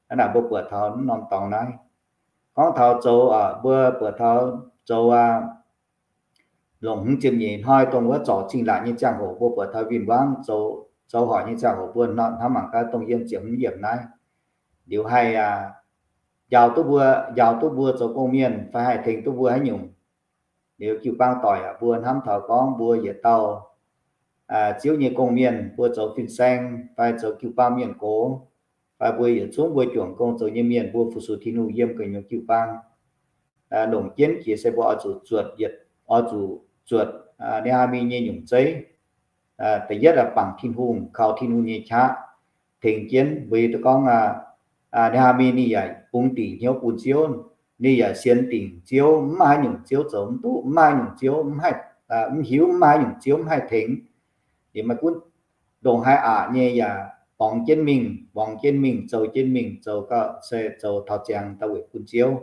Hnangv naaic mbuo buatc taux norm dorngx naaiv. Gorngv taux zoux, mbuo buatc taux zoux longc hmz ziepc nyeic hnoi dongh wuov zorc zingh laatc nyei ziangh hoc, mbuo buatc taux win-wangv zoux hoic nyei ziangh hoc, mbuo hnamv mangc gaax dongh yiem ziepc hmz yiemc naaiv. Liuz haih njaaux duqv mbuo, njaaux duqv mbuo zoux gong-mienh fai haih tengx duqv mbuo haaix nyungc. Liuz jiu-baang doic aac, mbuo hnamv taux gorngv mbuo yietc dauh Ziouv nyei gong-mienh, mbuo zoux fin-saeng fai zoux jiu-baang mienh gox, fai mbuo yietc zungv mbuo juangc gong zoux nyei mienh, mbuo fu-sux Tin-Hungh yiem gu'nyuoz jiu-baang, longc jienv jiex se mbuo oix zuqc zuotc yietc, oix zuqc zuotc Ne^haa^mi nyei nyungc zeiv. Da'yietv bangc Tin-Hungh, kaux Tin-Hungh nyei qaqv tengx jienv. Mbuo hiuv duqv gorngv Ne^haa^mi ninh yaac bungx dingc hnyouv bun Ziouv, ninh yaac sienx dingc Ziouv, mv maaih haaix nyungc Ziouv zoux mv duqv, mv maaih haaix nyungc Ziouv mv haih, mv hiuv, mv maaih haaix nyungc Ziouv mv haih tengx. Liuz maiv gunv ndongc haaix aqc nyei yaac borngz jienv mingh, borngz jienv mingh, zoux jienv mingh, zoux gauh se zoux taux ziangx daaih weic bun Ziouv.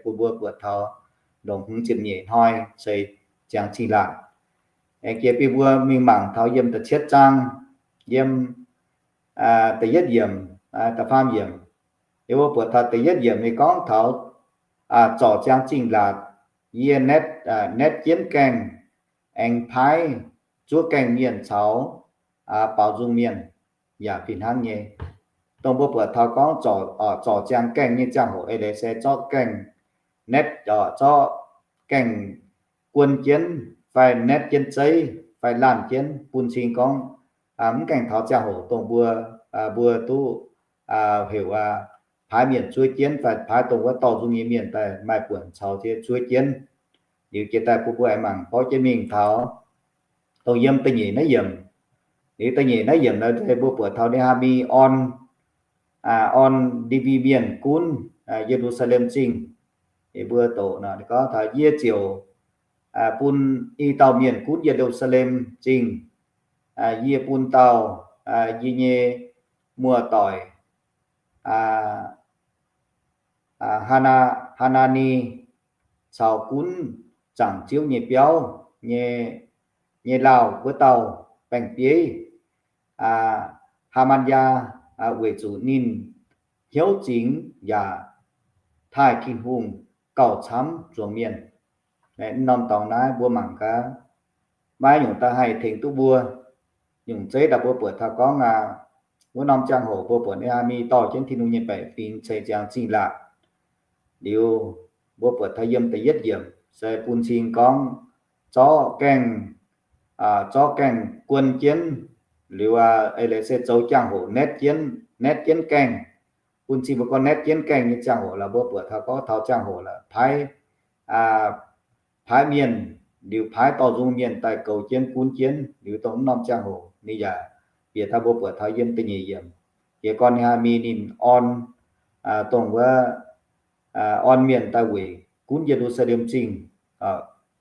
Bun mbuo buatc taux ndongc hmz ziepc nyeic hnoi ceix ziangx zingh laatc. Aengx jiex bun mbuo mingh mangc taux yiem da'cietv zaang, yiem da'yietv yiemc, da'faam yiemc. Liuz mbuo buatc taux da'yietv yiemc ninh gorngv taux zorc ziangx zingh laatc, yie netv, netv jienv gaengh, aengx paaiv zuov gaengh mienh caux baaux nzung mienh yaac fih hnangv nyei. Dongh mbuo buatc taux gorngv zorc ziangx gaengh nyei ziangh hoc eix leiz se zorqv gaengh netv, zorqv gaengh guon jienv fai netv jienv zeiv fai laanh jienv bun cing gorngv mv gaengh taux ziangh hoc dongh mbuo, mbuo duqv heuc paaiv mienh zuov jienv fai paaiv dongh wuov dorh nzung nyei mienh daaih maaih buonc caux jienv zuov jienv. Liuz jiex daaih bun mbuo aengx mangc borqv jienv mingh taux dongh yiem da'nyeic naaiv yiemc. Liuz da'nyeic naaiv yiemc nor mbuo buatc taux Ne^haa^mi orn, orn Lewi Mienh gunv Ye^lu^saa^lem Zingh. Mbuo doqc nor gorngv taux, yie ziouc bun i dauh mienh gunv Ye^lu^saa^lem Zingh. Yie bun dauh yie nyei muoz-doic Haa^naa, Haa^naa^ni caux gunv zaangc Ziouv nyei biauv nyei, nyei lauh wuov dauh baeng-bieiv, Haa^man^yaa, weic zuqc ninh hnyouv zingx yaac taaih Tin-Hungh gauh camv zuangx mienh. Norm dorngx naaiv mbuo mangc gaax, maiv nyungc daaih haih tengx duqv mbuo. Nyungc zeiv daaih mbuo buatc taux gorngv aqv, wuov norm ziangh hoc mbuo buatc Ne^haa^mi dorh jienv Tin-Hungh nyei baeqc fingx ceix ziangx zingh laatc. Liuz mbuo buatc taux yiem da'yietv yiemc se bun cing gorngv zorqv gaengh, zorqv gaengh guon jienv, liuz eix leiz se zoux ziangh hoc netv jienv, netv jienv gaengh. Bun cing mbuo gorngv netv jienv gaengh nyei ziangh hoc lorqc, mbuo buatc taux gorngv taux ziangh hoc lorqc, paaiv, paaiv mienh, liuz paaiv dorh nzung mienh daaih goux jienv gunv jienv. Liuz dongh wuov norm ziangh hoc ninh yaac bieqc daaih mbuo buatc taux yiem da'nyeic yiemc, jiez gorn Ne^haa^mi ninh orn, dongh wuov, orn mienh daaih weic gunv Ye^lu^saa^lem Zingh,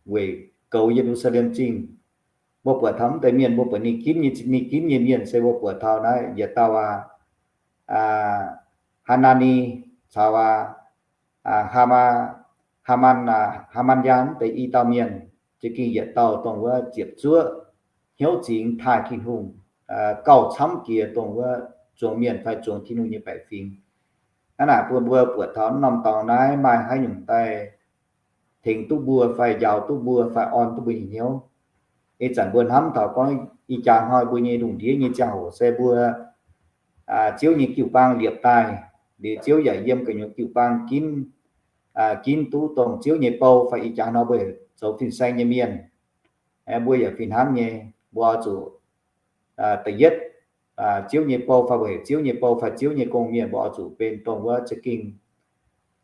weic goux Ye^lu^saa^lem Zingh. Mbuo buatc taux mv deix mienh, mbuo buatc ninh ginv nyei, ninh ginv nyei mienh se mbuo buatc taux naaiv yietc dauh aac, Haa^naa^ni caux aac, Haa^maa, Haa^man, Haa^man^yaa mv deix i dauh mienh, za'gengh yietc dauh dongh wuov ziepc zuoqv, hnyouv zingx taaih Tin-Hungh, gauh camv jiex dongh wuov zuangx mienh fai zuangx Tin-Hungh nyei baeqc fingx. Hnangv naaic bun mbuo buatc taux norm dorngx naaiv maaih haaix nyungc daaih tengx duqv mbuo fai njaaux duqv mbuo fai orn duqv mbuo nyei hnyouv. Ih zanc mbuo hnamv taux gorngv ih jaax hnoi mbuo nyei lungh ndiev nyei ziangh hoc se mbuo Ziouv nyei jiu-baang liepc daaih, liuz Ziouv yaac yiem gu'nyuoz jiu-baang ginv, ginv duqv dongh Ziouv nyei bou fai ih jaax hnoi mbuo zoux fin-saeng nyei mienh. Mbuo yaac fih hnangv nyei, mbuo oix zuqc da'yietv, Ziouv nyei bou fai mbuo heuc Ziouv nyei bou fai Ziouv nyei gong-mienh, mbuo oix zuqc benx dongh wuov za'gengh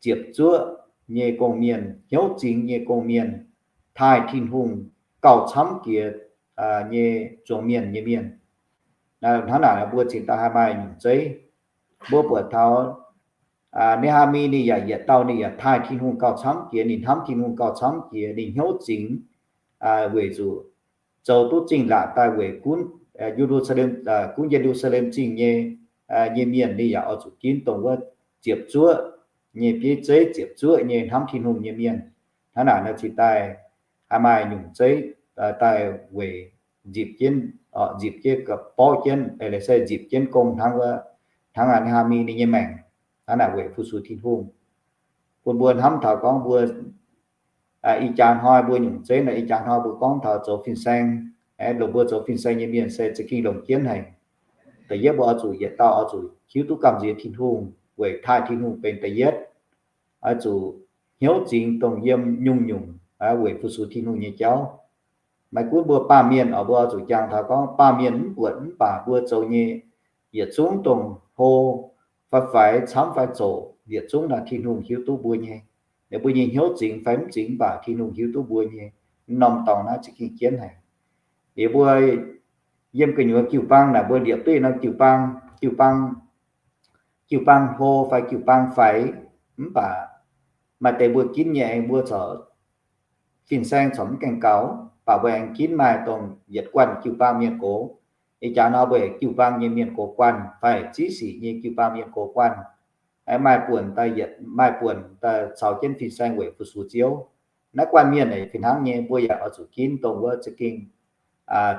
ziepc zuoqv nyei gong-mienh, hnyouv zingx nyei gong-mienh, taaih Tin-Hungh gauh camv jiex nyei zuangx mienh nyei mienh. Hnangv naaic mbuo cingx daaih haih maaih nyungc zeiv. Mbuo buatc taux Ne^haa^mi ninh yaac yietc dauh ninh yaac taaih Tin-Hungh gauh camv jiex, ninh hnamv Tin-Hungh gauh camv jiex, ninh hnyouv zingx weic zuqc zoux duqv zingh laatc daaih weic gunv Ye^lu^saa^lem, gunv Ye^lu^saa^lem Zingh nyei, nyei mienh ninh yaac oix zuqc ginv dongh wuov ziepc zuoqv nyei bieiv zeiv, ziepc zuoqv nyei hnamv Tin-Hungh nyei mienh. Hnangv naaic nor cingx daaih haih maaih nyungc zeiv daaih weic nzipc jienv, nzipc jienv, borqv jienv, se nzipc jienv gong hnangv wuov, hnangv Ne^haa^mi ninh nyei maengc. Hnangv naaic weic fu-sux Tin-Hungh. Bun mbuo hnamv taux gorngv mbuo ih jaax hnoi mbuo nyungc zeiv nor, ih jaax hnoi mbuo gorngv taux zoux fin-saeng, longc mbuo zoux fin-saeng nyei mienh se za'gengh longc jienv haic. Da'yietv mbuo oix zuqc yietc dauh oix zuqc hiuv duqv gamh nziex Tin-Hungh weic taaih Tin-Hungh benx da'yietv. Oix zuqc hnyouv zingx dongh yiem nyungc-nyungc weic fu-sux Tin-Hungh nyei jauv. Maiv gunv mbuo baamh mienh oc, mbuo oix zuqc jangx taux gorngv baamh mienh mv buatc mv baac mbuo zoux nyei yietc zungv dongh hlo fai faix, camv fai zoqc, yietc zungv naaic Tin-Hungh hiuv duqv mbuo nyei. Ninh mbuo nyei hnyouv zingx fai mv zingx mv baac Tin-Hungh hiuv duqv mbuo nyei. M'normh dorngx naaiv za'gengh jienv haic. Liuz mbuo yiem gu'nyuoz jiu-baang naaic mbuo liepc duqv norm jiu-baang, jiu-baang, jiu-baang hlo fai jiu-baang faix, mv baac maaih deix mbuo ginv nyei aengx mbuo corc fin-saeng corc mv gaengh gaux, baac mbuo aengx ginv maaih dongh yietc guanh jiu-baang mienh gox. Ih jaax nor mbuo heuc jiu-baang nyei mienh gox guanh fai ziqv sic nyei jiu-baang mienh gox guanh. Maaih buonc daaih yietc, maaih buonc daaih caux jienv fin-saeng weic fu-sux Ziouv. Naaiv guanh mienh aeqv, fih hnangv nyei mbuo yaac oix zuqc ginv dongh wuov za'gengh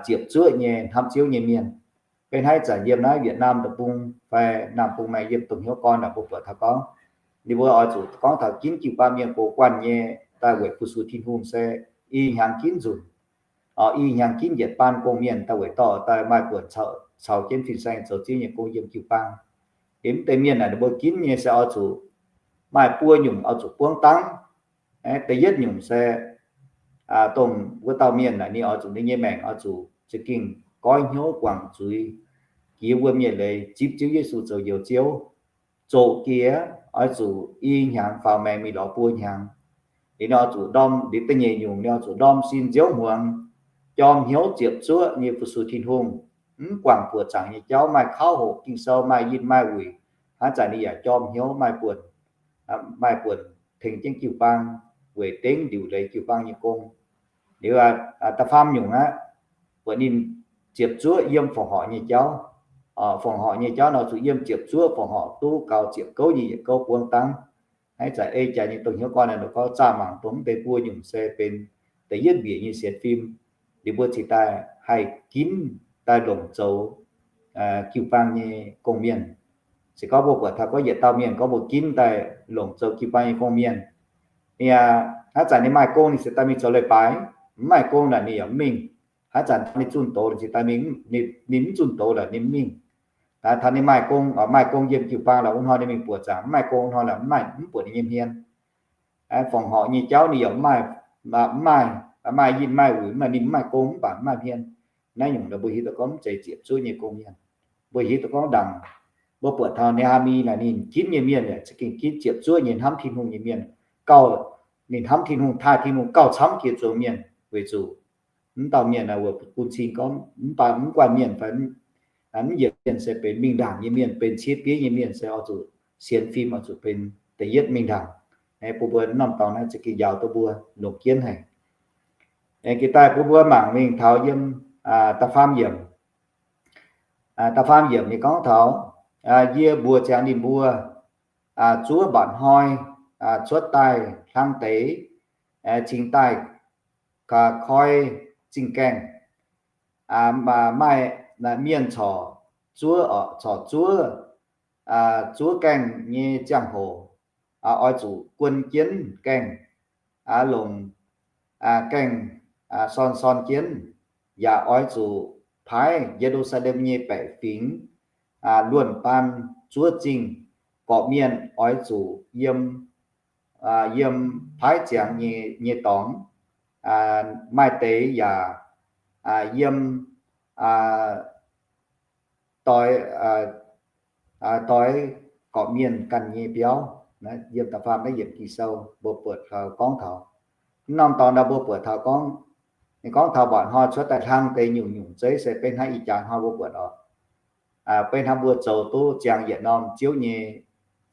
ziepc zuoqv nyei hnamv Ziouv nyei mienh. Beiv hnangv ih zanc yiem naaiv Việt Nam deic-bung fai Namh Bung naaic yiem dongh hnyouv gorn naaic mbuo buatc taux gorngv, ninh mbuo oix zuqc gorngv taux ginv jiu-baang mienh gox guanh nyei daaih weic fu-sux Tin-Hungh se i hnyangx ginv nzunc. Oc, i hnyangx ginv yietc baan gong-mienh daaih weic dorh daaih maaih buonc caux jienv fin-saeng zoux Ziouv nyei gong yiem jiu-baang. Liuz mv deix mienh naaic ninh mbuo ginv nyei se oix zuqc maaih buo nyungc oix zuqc buangv dangv. Da'yietv nyungc se dongh wuov dauh mienh naaic ninh oix zuqc ninh nyei maengc oix zuqc za'gengh goiv hnyouv guangc zuiz jiex wuom nyei leiz zipv Ziouv Yesu zoux Njoux Ziouv. Zoqc jiex oix zuqc i hnyangx faaux maengx mingh lorz buo hnyangx. Liuz ninh oix zuqc ndorm, liuz da'nyeic nyungc ninh oix zuqc ndorm sin nziouv hmuangx, jorm hnyouv ziepc zuoqv nyei fu-sux Tin-Hungh, mv guangc buoqc zaangc nyei jauv, maaih kauv hoqc Ging-Sou, maaih yinh maaih wuic, hnangv zanc ninh yaac jorm hnyouv maaih buonc, maaih buonc tengx jienv jiu-baang weic dengv liuc leiz jiu-baang nyei gong. Liuz da'faam nyungc aqv, buatc ninh ziepc zuoqv yiem fongc horc nyei jauv. Fongc horc nyei jauv nor zuqc yiem ziepc zuoqv fongc horc duqv gaux ziepc gouv nyei yietc gouv buangv dangv. Hnangv ih zanc ei jaax nyei dongh hnyouv gorn naaic nor gorngv zaah mangc dongh mv deix buo nyungc se da'yietv mbiec nyei sienx fim. Liuz mbuo cingx daaih haih ginv daaih longc zoux jiu-baang nyei gong-mienh. Se gorngv mbuo buatc taux gorngv yietc dauh mienh gorngv mbuo ginv daaih longc zoux jiu-baang nyei gong-mienh, ninh hnangv zanc ninh maaih gong ninh cingx daaih mingh zoux leiz-baaix, mv maaih gong naaic ninh yaac mv mingh. Hnangv zanc taux ninh zunh doz ninh cingx daaih mingh, ninh mv zunh doz naaic ninh mv mingh. Taux ninh maaih gong, maaih gong yiem jiu-baang lorqc wuov hnoi ninh mingh buoqc zaangc, mv maaih gong wuov hnoi naaic mv maaih, mv buatc ninh nyei hmien. Fongc horc nyei jauv ninh yaac mv maaih, mv maaih, maaih yinh maaih wuic, mv baac ninh mv maaih gong mv baac mv maaih hmien. Naaiv nyungc nor mbuo hiuv duqv gorngv mv zeiz ziepc zuoqv nyei gong-mienh. Mbuo hiuv duqv gorngv ndaangc, mbuo buatc taux Ne^haa^mi naaic ninh ginv nyei mienh yaac za'gengh ginv ziepc zuoqv nyei hnamv Tin-Hungh nyei mienh, gauh ninh hnamv Tin-Hungh, taaih Tin-Hungh gauh camv jiex zuangx mienh weic zuqc mv dauh mienh naaic wuov bun cing gorngv mv baac mv guanh mienh fai mv yietc mienh se benx mingh ndaangc nyei mienh, benx ciev bieiv nyei mienh se oix zuqc sienx fim oix zuqc benx da'yietv mingh ndaangc. Bun mbuo norm dorngx naaiv za'gengh njaaux duqv mbuo longc jienv haic. Jiex daaih bun mbuo mangc mingh taux yiem da'faam yiemc. Da'faam yiemc ninh gorngv taux, yie mbuox ziangx ninh mbuo, zuov mba'hnoi cuotv daaih hlang deix, cingx daaih koi zingh gaengh. Maaih mienh corc zuov, corc zuov, zuov gaengh nyei ziangh hoc, oix zuqc guon jienv gaengh, longc gaengh sorn sorn jienv. yaac oix zuqc paaiv Ye^lu^saa^lem nyei baeqc fingx luonh baan zuov zingh, gorqv-mienh oix zuqc yiem, yiem paaiv ziangx nyei dorngx, maaih deix yaac yiem doix, doix gorqv-mienh ganh nyei biauv. Yiem da'faam naaiv yiemc Ging-Sou mbuo buatc taux gorngv taux, mv norm dorngx naaiv mbuo buatc taux gorngv, ninh gorngv taux mba'hnoi cuotv daaih hlang deix nyungc-nyungc zeiv se beiv hnangv ih jaax hnoi mbuo buatc oc. Beiv hnangv mbuo zoux duqv ziangx yietc norm Ziouv nyei,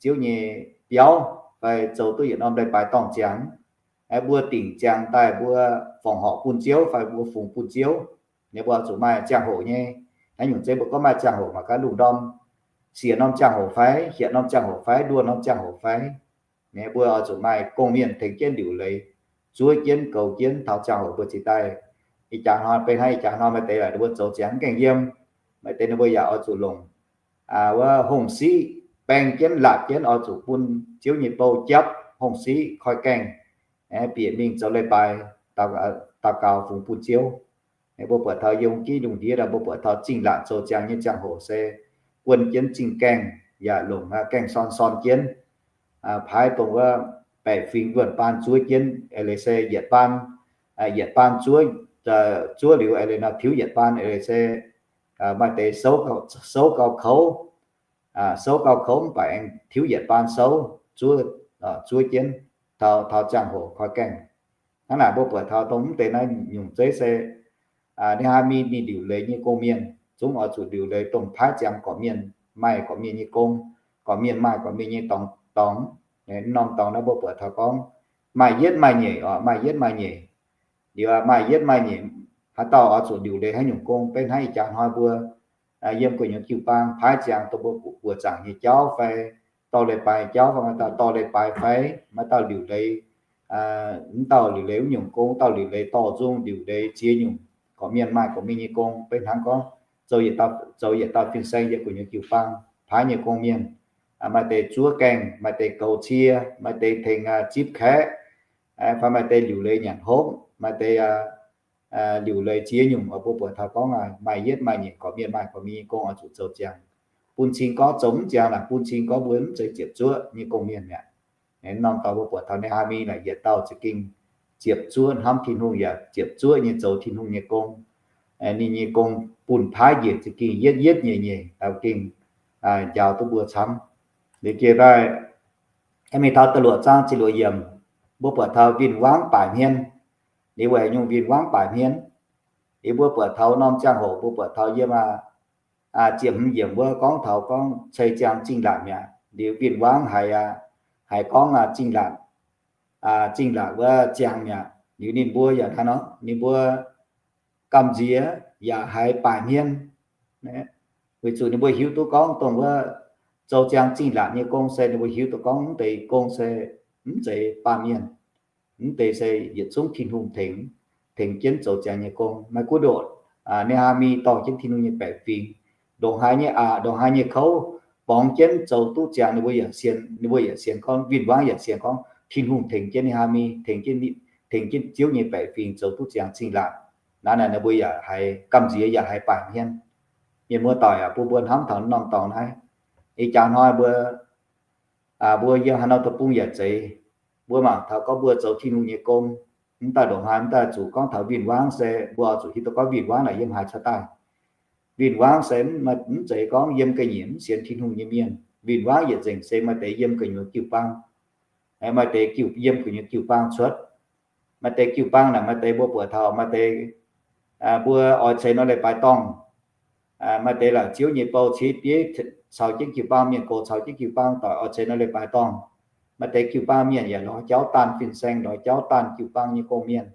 Ziouv nyei biauv, fai zoux duqv yietc norm leiz-baaix dorngh ziangx, mbuo dingc ziangx daaih mbuo forngc horc bun Ziouv fai mbuo fungx bun Ziouv, ninh mbuo oix zuqc maaih ziangh hoc nyei. Naaiv nyungc zeiv mbuo gorngv maaih ziangh hoc mangc gaax lungh ndorm siec norm ziangh hoc fai, hietc norm ziangh hoc fai, nduoh norm ziangh hoc fai, ninh mbuo oix zuqc maaih gong-mienh tengx jienv liuc leiz, zuov jienv goux jienv taux ziangh hoc mbuo cingx daaih. Ih jaax hnoi, beiv hnangv ih jaax hnoi maaih deix laaix ninh mbuo zoux ziangx mv gaengh yiem, maaih deix ninh mbuo yaac oix zuqc longc wuov hongh siqv baeng jienv, laatc jienv oix zuqc bun Ziouv nyei bou japv hongh siqv koi gaengh, bieqc mingh zoux leiz-baaix, daux gaux fungx bun Ziouv. Mbuo buatc taux yiem giv lungh ndiev mbuo buatc taux zingh laatc zoux ziangx nyei ziangh hoc se guon jienv zingh gaengh yaac longc gaengh sorn sorn jienv, paaiv dongh wuov baeqc fingx luonh baan zuov jienv, eix leiz se yietc baan, yietc baan zuov, zuov liuz eix leiz nor tiuv yietc baan, eix leiz se maaih deix souv gauh kouv, souv gauh kouv mv baac aengx tiuv yietc baan souv, zuov, zuov jienv taux, taux ziangh hoc koi gaengh. Hnangv naaic mbuo buatc taux dongh mv deix naaiv nyungc zeiv se ninh haa mingh, mingh liuc leiz nyei gong-mienh zungv oix zuqc liuc leiz dongh paaiv ziangx gorqv-mienh, maaih gorqv-mienh nyei gong, gorqv-mienh maaih gorqv-mienh nyei dorngx, dorngx. Norm dorngx naaiv mbuo buatc taux gorngv maaih yietv maaih nyeic oc, maaih yietv maaih nyeic. Liuz maaih yietv maaih nyeic, haaix dauh oix zuqc liuc leiz haaix nyungc gong, beiv hnangv ih jaax hnoi mbuo yiem gu'nyuoz jiu-baang paaiv ziangx dongh mbuo buoqc zaangc nyei jauv fai dorh leiz-baaix jauv fai, maaih dauh dorh leiz-baaix fai, maaih dauh liuc leiz, mv dauh liuc leiz wuov nyungc gong, dauh liuc leiz dorh nzung, liuc leiz ziex nyungc, gorqv-mienh maaih gorqv-mienh nyei gong. Beiv hnangv gorngv zoux yietc dauh fin-saeng yiem gu'nyuoz jiu-baang paaiv nyei gong-mienh, maaih deix zuov gaengh, maaih deix goux cie, maaih deix tengx zipv kaeqv, fai maaih deix liuc leiz nyanc hopv, maaih deix liuc leiz ziex nyungc. Mbuo buatc taux gorngv maaih yietv maaih nyeic, gorqv-mienh maaih gorqv-mienh nyei gong oix zuqc zoux ziangx. Bun cing gorngv zoux mv ziangx naaic, bun cing gorngv mbuo mv zeiz ziepc zuoqv nyei gong-mienh mi'aqv. Norm dorngx mbuo buatc taux Naa^haa^mi naaic yietc dauh za'gengh ziepc zuoqv hnamv Tin-Hungh yaac ziepc zuoqv nyei zoux Tin-Hungh nyei gong. Ninh nyei gong bun paaiv njiec za'gengh yietv yietv nyeic nyeic, gengh njaaux duqv mbuo camv. Liuz jiex daaih mingh taux da'luoqc zaang ziepc luoqc yiemc, mbuo buatc taux win-wangv baaic hmien. Liuz weic nyungc win-wangv baaic hmien? Liuz mbuo buatc taux norm ziangh hoc mbuo buatc taux yiem ziepc hmz yiemc wuov gorngv taux gorngv ceix ziangx zingh laatc mi'aqv. Liuz win-wangv haiz, haiz gorngv zingh laatc, zingh laatc wuov ziangx mi'aqv. Liuz ninh mbuo yaac hnangv nor, ninh mbuo gamh nziex yaac haiz baaic hmien, weic zuqc ninh mbuo hiuv duqv gorngv dongh wuov zoux ziangx zingh laatc nyei gong se ninh mbuo hiuv duqv gorngv mv deix gong se mv zeiz baamh mienh. Mv deix se yietc zungv Tin-Hungh tengx, tengx jienv zoux ziangx nyei gong. Maiv gunv ndortv Naa^haa^mi dorh jienv Tin-Hungh nyei baeqc fingx, ndongc haaix nyei aqc, ndongc haaix nyei kouv, borngz jienv zoux duqv ziangx, ninh mbuo yaac sienx, ninh mbuo yaac sienx gorngv, win-wangv yaac sienx gorngv Tin-Hungh tengx jienv Naa^haa^mi, tengx jienv, tengx jienv Ziouv nyei baeqc fingx zoux duqv ziangx zingh laatc. Naaiv naaic ninh mbuo yaac haiz gamh nziex yaac haiz baaic hmien. Mienh muoz-doic aac, bun mbuo hnamv taux norm dorngx naaiv. Ih jaax hnoi mbuo, mbuo yiem haaix norm deic-bung yaac zeiz, mbuo mangc taux gorngv mbuo zoux Tin-Hungh nyei gong, mv daaih ndongc haaix, mv daaih zuqc gorngv taux win-wangv se mbuo oix zuqc hiuv duqv gorngv win-wangv naaic yiem haaix cuotv daaih. Win-wangv se mv zeiz gorngv yiem ga'nyiec mv sienx Tin-Hungh nyei mienh. Win-wangv yietc nzengc se maaih deix yiem gu'nyuoz jiu-baang, maaih deix yiem gu'nyuoz jiu-baang cuotv. Maaih deix jiu-baang naaic, maaih deix mbuo buatc taux maaih deix mbuo oix ceix nor leiz-baaix dorngh, maaih deix laaix Ziouv nyei bou ceix bieiv caux jienv jiu-baang mienh gox caux jienv jiu-baang doic oix ceix nor leiz-baaix dorngh. Maaih deix jiu-baang mienh yaac lorz jauv daanh fin-saeng, lorz jauv daanh jiu-baang nyei gong-mienh.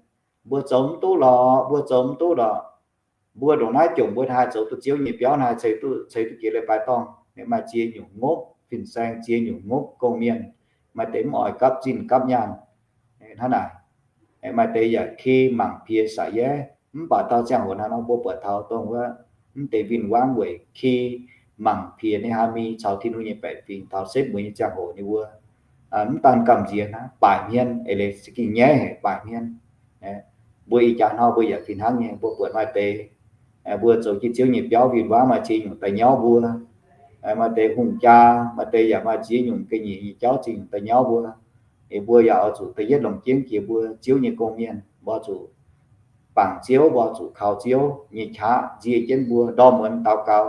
Mbuo zoux mv duqv lorqc, mbuo zoux mv duqv lorqc. Mbuo ndongc naaiv jomc mbuo haih zoux duqv Ziouv nyei biauv, haih ceix duqv, ceix duqv jiex leiz-baaix dorngh. Maaih ziex nyungc ngopv fin-saeng, ziex nyungc ngopv gong-mienh. Maaih deix mv oix gapv zinh gapv nyaanh hnangv naaic. Maaih deix yaac ki mangc piex sa'yaev. Mv baac dauh ziangh hoc naaiv nor mbuo buatc taux dongh wuov mv deix win-wangv weic ki mangc piex Naa^haa^mi caux Tin-Hungh nyei baeqc fingx taux setv mueiz nyei ziangh hoc ninh mbuo mv daan gamh nziex hnangv, baaic hmien, eix leiz za'gengh nyaiv haic, baaic hmien. Mbuo ih jaax hnoi mbuo yaac fih hnangv nyei, mbuo buatc maaih deix, mbuo zoux jienv Ziouv nyei biauv win-wangv, maaih ziex nyungc daaih nyauv mbuo. Maaih deix hungh jaa, maaih deix yaac maaih ziex nyungc ga'nyiec nyei jauv ziex nyungc daaih nyauv mbuo. Mbuo yaac oix zuqc da'yietv longc jienv jiex mbuo Ziouv nyei gong-mienh, mbuo zuqc bangc Ziouv, mbuo zuqc kaux Ziouv nyei qaqv nzie jienv mbuo ndorm muonz daux gaux.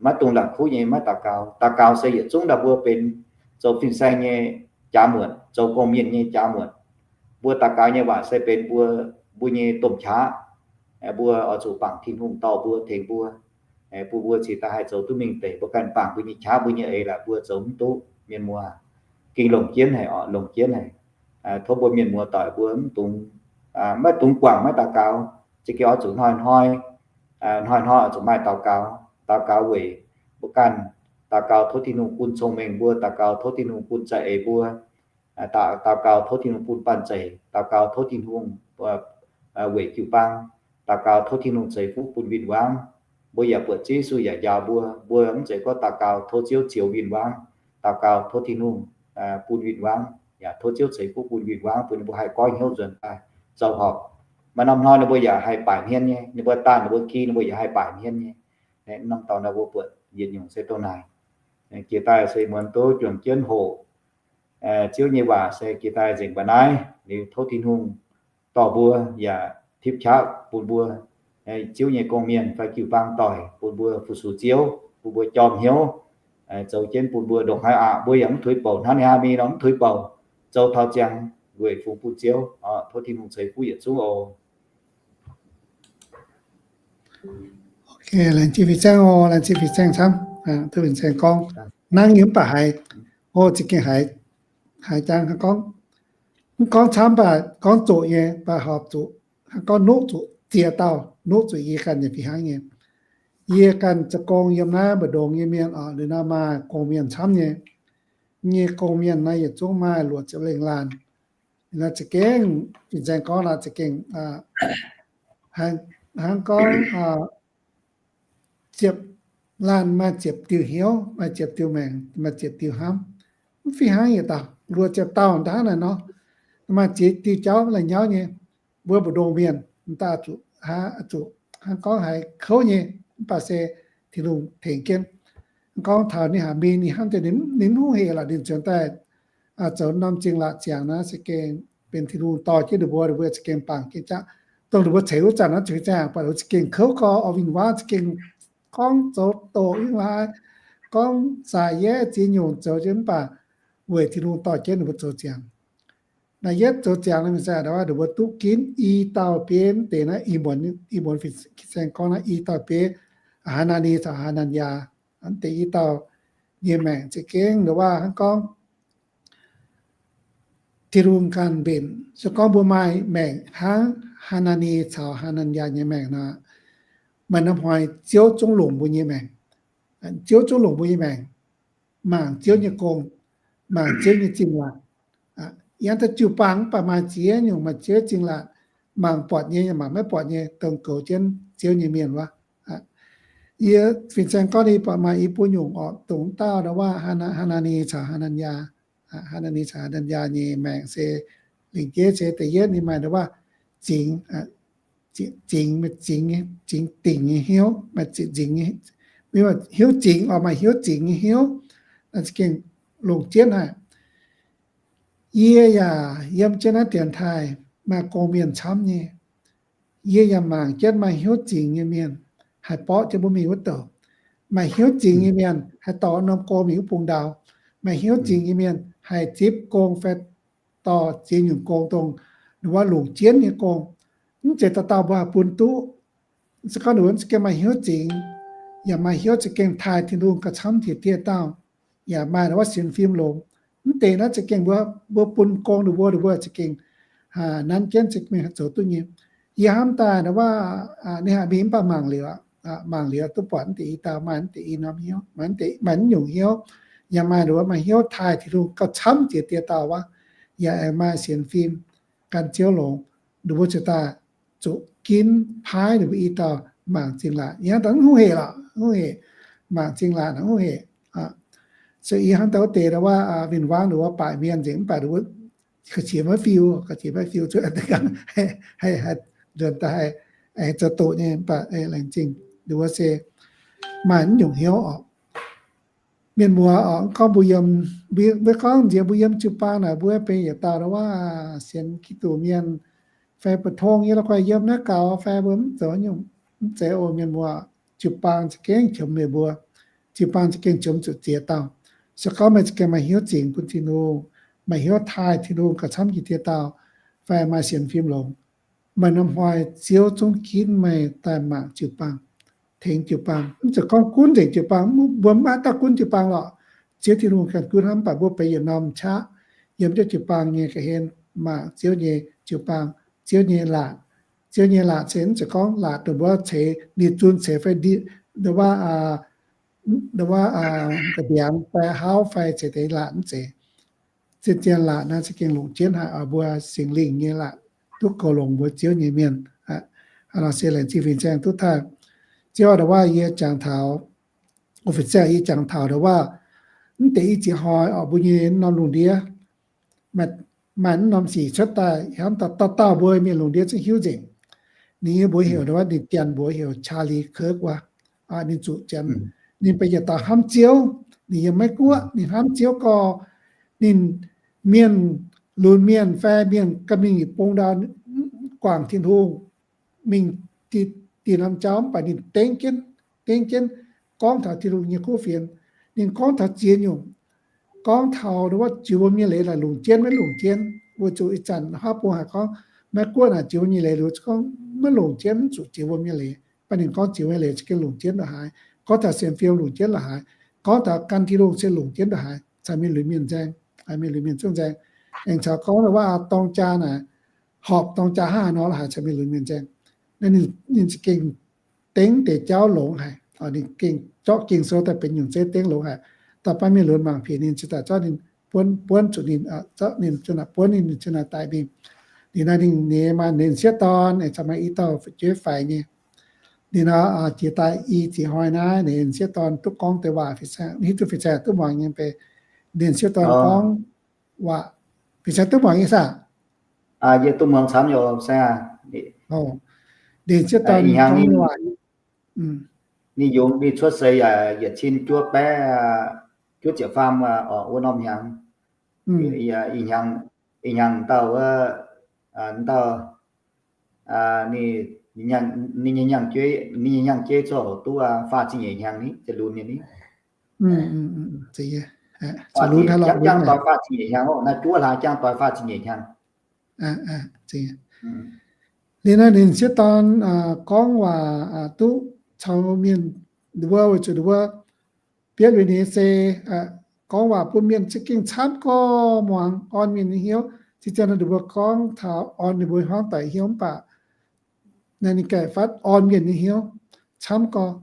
Maiv dungx la'kuqv nyei maiv daux gaux. Daux gaux se yietc zungv daaih mbuo benx zoux fin-saeng nyei jaax muotc, zoux gong-mienh nyei jaax muotc. Mbuo daux gaux nyei waac se benx mbuo, mbuo nyei domh qaqv. Mbuo oix zuqc bangc Tin-Hungh dorh mbuo, tengx mbuo, bun mbuo cingx daaih haih zoux duqv mingh deix. Mbuo ganh bangc mbuo nyei qaqv, mbuo nyei eix laaix mbuo zoux mv duqv. Mienh muoz, gengh longc jienv haic oc, longc jienv haic. Tov mbuo mienh muoz doic mbuo mv dungx, maiv dungx guangc maiv daux gaux. Za'gengh oix zuqc hnoi-hnoi, hnoi-hnoi oix zuqc maaih daux gaux. Daux gaux weic mbuo ganh, daux gaux tov Tin-Hungh bun cong-mengh mbuo, daux gaux tov Tin-Hungh bun za'eix mbuo, daux gaux tov Tin-Hungh bun banh zeic, daux gaux tov Tin-Hungh weic jiu-baang, daux gaux tov Tin-Hungh ceix fuqv bun win-wangv. Mbuo yaac buatc Ziouv Yesu yaac njaaux mbuo, mbuo mv zeiz gorngv daux gaux tov Ziouv zioux win-wangv, daux gaux tov Tin-Hungh bun win-wangv, yaac tov Ziouv ceix fuqv bun win-wangv, bun ninh mbuo haih goiv hnyouv nzuonx daaih zoux horpc. Maaih norm hnoi ninh mbuo yaac haih baaic hmien nyei, ninh mbuo daanh ninh mbuo ki ninh mbuo yaac haih baaic hmien nyei. Norm dorngx naaiv mbuo buatc yietc nyungc se dongh naaic. Jiex daaih se muonz duqv juangc jienv hoqc Ziouv nyei waac se jiex daaih nzengc mba'naaiv. Liuz tov Tin-Hungh dorh mbuo yaac tipv qaqv bun mbuo Ziouv nyei gong-mienh fai jiu-baang doic, bun mbuo fu-sux Ziouv, bun mbuo jorm hnyouv, zoux jienv bun mbuo ndongc haaix aqc mbuo yaac mv tuix bouc hnangv ninh haa mingh nor mv tuix bouc, zoux taux ziangx weic fungx bun Ziouv. Tov Tin-Hungh ceix fuqv yietc zungv oc. Laengz zingh fin-saeng oc, laengz zingh fin-saeng camv. Tov fin-saeng gorngv hnangv nyei mv baac haiz, o, za'gengh haiz, haiz jangx gorngv, mv gorngv camv baac gorngv zoqc nyei, baac horpc zuqc, gorngv nuqv zuqc ziex dauh, nuqv zuqc yie ganh nyei fih hnangv nyei. Yie ganh zoux gong yiem naaiv mbu'ndongx nyei mienh oc, liuz nor maaih gong-mienh camv nyei. Nyei gong-mienh naaiv yietc zungv maaih luoqc ziepc lengh laanh. Liuz nor za'gengh fin-saeng gorngv lorqc, za'gengh hnangv gorngv ziepc laanh maaih ziepc diuh hnyouv, maaih ziepc diuh maengc, maaih ziepc diuh hnamv. Mv fih hnangv yietc dauh, luoqc ziepc dauh daaih hnangv naaic nor, maaih ziex diuh jauv la'nyauv nyei. Mbuo mbu'ndongx mienh daaih zuqc, zuqc hnangv gorngv haiz kouv nyei, mv baac se Tin-Hungh tengx jienv. Gorngv taux ninh haiz mingh ninh hnamv deix ninh mv hungh hec lorqc, ninh nzuonx daaih zoux norm zingh laatc ziangx naaiv za'gengh benx Tin-Hungh dorh jienv ninh mbuo, ninh mbuo za'gengh bangc jienv jaqv. Dongh ninh mbuo ceix wuov zanc naaiv zuqc zaah, baac ninh mbuo za'gengh kouv gorx, oix win-wangv za'gengh gorngv zoux doqc yiem laaix, gorngv zaaix yaeqv ziex nyungc zoux jienv mv baac weic Tin-Hungh dorh jienv ninh mbuo zoux ziangx. Naaiv yietv zoux ziangx naaiv mingh se ninh mbuo duqv ginv i dauh bieiv mv deix naaiv, i muonz, i muonz fin-saeng gorngv naaiv i dauh bieiv, Haa^naa^ni caux Haa^nan^yaa, mv deix i dauh nyei maengc za'gengh nduov waac hnangv gorngv Tin-Hungh ganh mbenc. Se gorngv mbuo maaih maengc hnangv Haa^naa^ni caux Haa^nan^yaa nyei maengc nor, maaih norm hnoi Ziouv zungv longc mbuo nyei maengc. Ziouv zungv longc mbuo nyei maengc mangc Ziouv nyei gong, mangc Ziouv nyei zingh laatc. Yangh daaih jiu-baang mv baac maaih ziex nyungc maaih Ziouv zingh laatc, mangc buatc nyei yaac mangc maiv buatc nyei, dongh goux jienv Ziouv nyei mienh wuov. Yie fin-saeng gorngv ninh buatc maaih i buo nyungc oc, dongh dauh nduov waac Haa^naa^ni caux Haa^nan^yaa. Haa^naa^ni caux Haa^nan^yaa nyei maengc se lingc jeiv se da'yietv ninh maaih nduov waac zingx, zingx, zingx, zingx dingc nyei hnyouv, maaih zingx, hnyouv zingx oc, maaih hnyouv zingx nyei hnyouv, za'gengh longc jienv haic. Yie yaac yiem jienv naaiv dienx taaih maaih gong-mienh camv nyei. Yie yaac mangc jienv maaih hnyouv zingx nyei mienh haih borqv jienv mbuo mingh wuov douc. Maaih hnyouv zingx nyei mienh haih dorh norm gong mingh wuov bung ndau. Maaih hnyouv zingx nyei mienh haih zipv gong fai dorh ziex nyungc gong dongh ninh wuov longc jienv nyei gong. Mv zeiz dauh dauh mbuo haih bun duqv. Se gorngv ninh wuov za'gengh maaih hnyouv zingx, yaac maaih hnyouv za'gengh taaih Tin-Hungh gauh camv njiec dieh dauh, yaac maaih wuov sienx fim longx. Mv deix naaiv za'gengh mbuo, mbuo bun gong ninh mbuo, ninh mbuo za'gengh nanv jienv za'gengh haih zoux duqv nyei. Yie hnamv daaih wuov, ninh haih mingh mv baac mangc liuz, mangc liuz duqv buatc mv deix i dauh maaih mv deix i norm hnyouv, maaih mv nyungc hnyouv, yaac maaih wuov maaih hnyouv taaih Tin-Hungh gauh camv njiec dieh dauh wuov, yaac aengx maaih sienx fim gan Ziouv longx, ninh mbuo ziouc daaih zuqc ginv paaiv ninh mbuo i dauh mangc zingh laatc. Yie hnamv daaih mv hungh hec lorqc, mv hungh hec, mangc zingh laatc mv hungh hec. Se yie hnamv daaih wuov deix wuov, win-wangv ninh mbuo baaic mienh nzengc mv baac ninh mbuo ga'qiex maiv fiu, ga'qiex maiv fiu zuqc haih, haih nzuonx daaih haih aengx zoux doqc nyei, mv baac laengz zingh nduov se maaih naaiv nyungc hnyouv oc. Mienh muoz oc, gorngv mbuo yiem, mbuo gorngv nziex mbuo yiem jiu-baang naaic, mbuo benx yietc dauh ndau wuov sienx Giduc mienh, fai mbu'ndongx yie la'guaih yiem naaiv gaux, fai mbuo mv zoux nyungc, mv zeiz oc mienh muoz. Jiu-baang za'gengh qiemx meih mbuo. Jiu-baang za'gengh qiemx zuqc ziex dauh. Se gorngv meih za'gengh maaih hnyouv zingx bun Tin-Hungh, maaih hnyouv taaih Tin-Hungh gauh camv jiex dieh dauh, fai maaih sienx fim longx, maaih norm hnoi Ziouv zungv ginv meih daaih mangc jiu-baang, tengx jiu-baang. Mv zeiz gorngv gunv nzengc jiu-baang, mbuo maiv dauh gunv jiu-baang lorqc. Ziouv Tin-Hungh ganh gunv hnangv, mv baac mbuo benx yietc norm qaqv yiem jienv jiu-baang nyei ga'hlen, mangc Ziouv nyei jiu-baang, Ziouv nyei laatc. Ziouv nyei laatc se mv zeiz gorngv laatc dongh mbuo ceix, ninh zun ceix fai ndau wuov, ndau wuov, ga'ndiangx fai hauv fai ceix deix laatc mv zeiz. Zien-zien laatc naaiv za'gengh longc jienv haic oc, mbuo Singx Lingh nyei laatc duqv goux longx mbuo Ziouv nyei mienh. Hnangv nor se laengz zingh fin-saeng duqv taaih. Ziouv ndau wuov yie jangx taux, o fin-saeng yie jangx taux ndau wuov, mv deix i ziex hnoi oc, mbuo nyei norm lungh ndiev maaih, maaih mv norm sic cuotv daaih, hnamv dauh dauh mbuo mienh lungh ndiev zungv hiuv nzengc. Ninh nyei mbuox heuc ndau wuov, ninh janx mbuox heuc Charlie Kirk wuov. Ninh zuqc janx, ninh benx yietc dauh hnamv Ziouv. Ninh yiem Meiv Guoqv, ninh hnamv Ziouv gorx, ninh, mienh lunx mienh fai mienh ganh mingh yietc bung ndau, guangc Tin-Hungh, mingh dieh norm jauv, mv baac ninh dengv jienv, dengv jienv gorngv taux Tin-Hungh nyei kuv fienx. Ninh gorngv taux ziex nyungc. Gorngv taux ndau wuov jiex wuom nyei leiz naaic longc jienv maiv longc jienv, weic zuqc ih zanc haav bung haiz gorngv Meiv Guoqv naaic jiex wuom nyei leiz, luoqc gorngv maiv longc jienv, mv zuqc jiex wuom nyei leiz. Mv baac ninh gorngv jiex wuom nyei leiz za'gengh longc jienv ndongc haaix. Gorngv taux sienx fim longc jienv ndongc haaix. Gorngv taux gan Tin-Hungh se longc jienv ndongc haaix, caux mienh lunx mienh nzaeng, mienh lunx mienh zungv nzaeng. Aengx caux gorngv ndau wuov dorng jaa naaic, horpc dorng jaa hnangv haaix nor la'haaix caux mienh lunx mienh nzaeng. Naaiv ninh, ninh za'gengh dengv deix jauv longx haic. Ninh gengh zorqv Ging-Sou daaih benx nyungc zeiv dengv longx haic. Dauh baav mienh lunx mangc piex ninh, cingx daaih zorqv ninh buonv, buonv zuqc ninh, zorqv ninh, buonv ninh, ninh cingx daaih daic mingh. Ninh naaiv ninh nyei maaih ninh sieqv dorn, caux maaih i dauh fu'jueiv faix nyei. Ninh nor jiex daaih i ziex hnoi naaiv, ninh sieqv dorn duqv gorngv deix waac, hiuv duqv fin-saeng duqv muangx nyei mv bei. Ninh sieqv dorn gorngv waac, fin-saeng duqv muangx nyei saah? Yie duqv muangx camv nyei, fin-saeng. Ninh sieqv dorn gorngv nyei waac, ninh yungz, ninh cuotv seix yaac yietc cin juov baeqv juov ziepc faam wuov norm hnyangx. Ih hnyangx, ih hnyangx dauh wuov, dauh, ninh nyei, ninh nyei hnyangx-jeiv, ninh nyei hnyangx-jeiv corc duqv faah ziepc nyeic hnyangx ni, ziouc lunx nyei ni. Jangv doix faah ziepc nyeic hnyangx, naaiv juov hlaax jangv doix faah ziepc nyeic hnyangx. Liuz naaiv ninh sieqv dorn gorngv waac duqv caux mienh, nduov, weic zuqc nduov, bietv liuz ninh se gorngv waac bun mienh za'gengh camv gorx muangx, orn mienh nyei hnyouv. Zien-zien nduov gorngv taux orn ninh mbuo hmuangv doic hnyouv mv baac naaiv ninh gaengh fatv orn mienh nyei hnyouv camv gorx.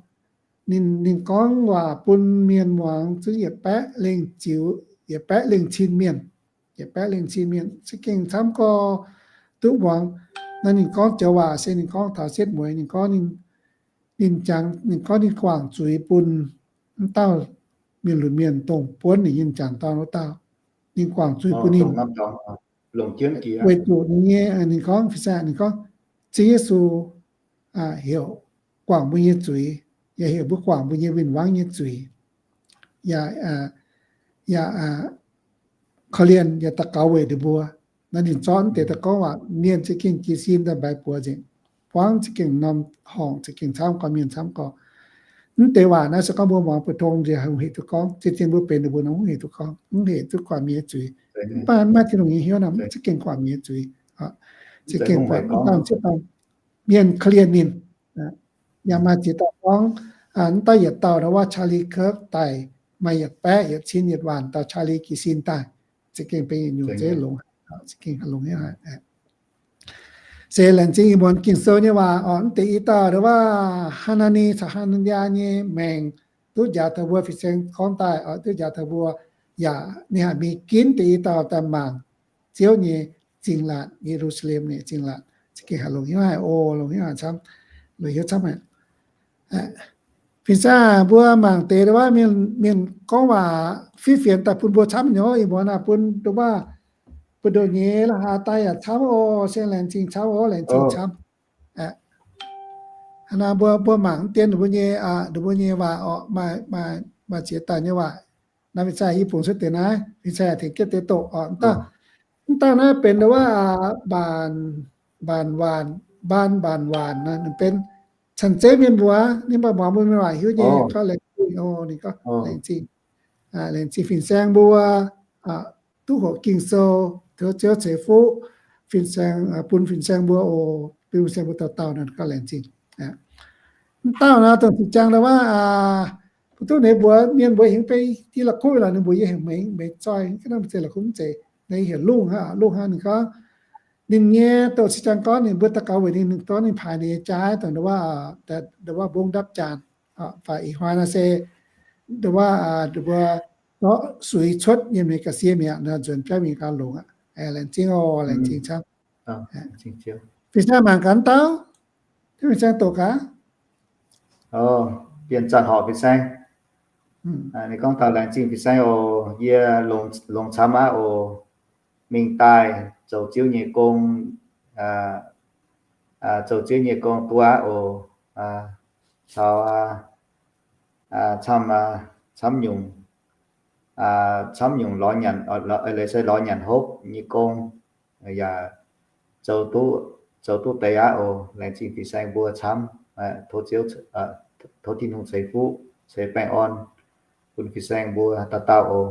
Ninh, ninh gorngv waac bun mienh muangx zungv yietc baeqv lengh ziux, yietc baeqv lengh cin mienh, yietc baeqv lengh cin mienh za'gengh camv gorx duqv muangx. Naaiv ninh gorngv joux waac se ninh gorngv taux setv mueiz, ninh gorngv ninh, ninh jangx, ninh gorngv ninh guangc zuiz bun mv dauh mienh lunx mienh dongh buonv ninh nyei jangc dorn wuov dauh. Ninh guangc zuiz bun ninh, weic zuqc ninh nyei, ninh gorngv, ninh gorngv, Ziouv Yesu heuc guangc mbuo nyei zuiz, yaac heuc mbuo guangc mbuo nyei win-wangv nyei zuiz, yaac, yaac korv-lienh yaac daux gaux weic ninh mbuo. Naaiv ninh zorqv deix daaih gorngv waac, mienh za'gengh jiez sin daaih mbaix buoz nzengc. Buangv za'gengh norm horngc za'gengh camv gorx, mienh camv gorx. Mv deix waac naaiv se gorngv mbuo muangx bu tong nziex hungh hec duqv gorngv, zien-zien mbuo benx ninh mbuo nor hungh hec duqv gorngv, hungh hec duqv guangc mienh nyei zuiz. Mv baac maaih Tin-Hungh nyei hnyouv nor, za'gengh guangc mienh nyei zuiz. Za'gengh buatc mv dauh zieqv dauh mienh korv-lienh ninh. Yaac maaih ziex dauh gorngv, mv dauh yietc dauh ndau wuov Charlie Kirk daic, maaih yietc baeqv yietc cin yietc waanc dauh Charlie jiez sin daaih. Za'gengh benx yietc nyungc zeiv longx, za'gengh longx haic. Se laengz zingh ih muonz Ging-Sou nyei waac oc. Mv deix i dauh ndau wuov Haa^naa^ni caux Haa^naa^ni^yaa nyei maengc duqv njaaux taux mbuo, fin-saeng gorngv daaih oc, duqv njaaux taux mbuo, yaac ninh haih mingh ginv deix i dauh daaih mangc Ziouv nyei zingh laatc, Ye^lu^saa^lem nyei zingh laatc. Za'gengh haih longx hnyouv haic oc, longx hnyouv haic camv, longx hnyouv camv haic. Fin-saeng mbuo mangc deix ndau wuov mienh, mienh gorngv waac fiev fienx daaih bun mbuo camv nyei. Ih muonz naaic bun ndau wuov, bun ndouh nyei la'haaix daaih yaac camv oc. Se laengz zingh camv oc, laengz zingh camv. Naaiv mbuo, mbuo mangc mv dien ninh mbuo nyei, ninh mbuo nyei waac orqc, maaih, maaih, maaih ziex dauh nyei waac. Naaiv fin-saeng yie bungx cuotv deix naaiv, fin-saeng tengx jienv deix doqc orqc. Mv dauh, mv dauh naaiv benx ndau wuov, mbaanc, mbaanc waanc, mbaanc, mbaanc waanc naaiv, ninh benx canh zeiv mienh mbuox, ninh mbuo muangx mbuo mienh waac hiuv nyei, gorngv laengz zingh oc, ninh gorngv laengz zingh, laengz zingh fin-saeng mbuo duqv hoqc Ging-Sou, tov Ziouv ceix fuqv fin-saeng, bun fin-saeng mbuo oc, bun fin-saeng mbuo dauh dauh naaiv gorngv laengz zingh. Mv dauh naaiv dongh ziqc ziangh ndau wuov, mbuo duqv ninh mbuox mienh mbuox hingv beiv div la'kuqv lorqc, ninh mbuox yie heuc meix, meix zoih, ga'naaiv mv zeiz la'kuqv mv zeiz, naaiv heuc lungh hnangv, lungh hnangv. Ninh gorngv, ninh nyei doqc ziqc ziangh gorngv ninh mbuo daux gaux weic ninh, ninh gorngv ninh paaix ninh nyei jaaiv dongh ndau wuov, ndau wuov mbong ndapv jaanc, faix ih hnoi naaiv se ndau wuov, ninh mbuo zorqv suix cuotv yiem ninh ga'sie mi'aqv, nzuonx biauv mingh gauh longx aqv. Laengz zingh oc, laengz zingh camv. Fin-saeng mangc gaax dauh, fin-saeng doqc gaax. Bienh zanc horpc fin-saeng. Ninh gorngv taux laengz zingh fin-saeng oc, yie longx camv aqv oc. Mingh daaih zoux Ziouv nyei gong, zoux Ziouv nyei gong duqv aqv oc. Taux camv, camv nyungc, camv nyungc lorz nyanc, leiz se lorz nyanc hopv nyei gong, yaac zoux duqv, zoux duqv deix aqv oc. Laengz zingh fin-saeng mbuo camv. Tov Ziouv, tov Tin-Hungh ceix fuqv ceix baengh orn bun fin-saeng mbuo dauh dauh oc.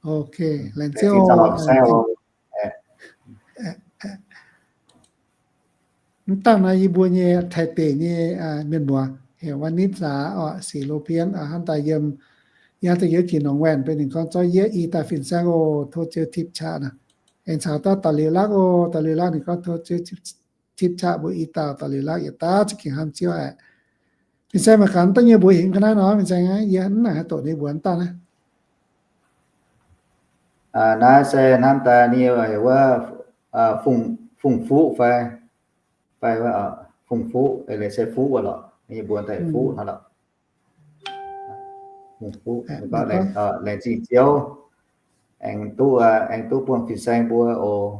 Ok, laengz zingh oc. Mv dangh naaiv yie mbuo nyei Taiv deic nyei mienh muoz heuc Vanessa orqc, sic lo bien hnangv daaih yiem, yie hnangv daaih yiem jiex Nongc Waen, beiv ninh gorngv zorqv yie i dauh fin-saeng oc, tov Ziouv tipv qaqv naaic. Aengx caux dauh daux liuz lakv oc, daux liuz lakv ninh gorngv tov Ziouv tipv qaqv mbuo i dauh daux liuz lakv yietc dauh za'gengh hnamv Ziouv aqv. Fin-saeng mangc gaax da'nyeic mbuox hingv ga'naaiv nor, fin-saeng yie mv nangc haih doqc ninh mbuox dangh naaiv. Naaiv se hnamv daaih ninh heuc wuov Fungx Fuqv fai, fai Fungx Fuqv, leiz se Fuqv lorqc, ninh mbuox daaih Fuqv hnangv lorqc. Fungx Fuqv, laengz zingh Ziouv, aengx duqv, aengx duqv buangh fin-saeng mbuo oc.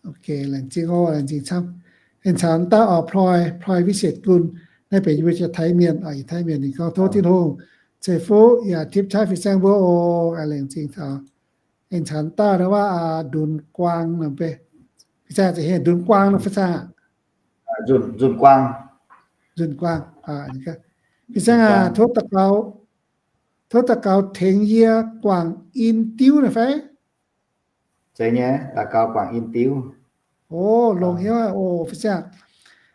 Ok, laengz zingh oc, laengz zingh camv. Aengx caux dauh orqc, Ploi, Ploi Visit Gun, naaiv benx yie mbuo jiex Taiv mienh, Taiv mienh ninh gorngv tov Tin-Hungh ceix fuqv yaac tipv qaqv fin-saeng mbuo oc. Laengz zingh taux. Aengx caux dauh naaiv waac Ndunx Guang nor, fin-saeng za'heh Ndunx Guang nor, fin-saeng aqv. Nzunc Guang. Nzunc Guang. Fin-saeng aac, tov daux gaux, tov daux gaux tengx yie guangc in diuv naaic fai? Zeiz nyei, daux gaux guangc in diuv. O, longx hnyouv oc, fin-saeng.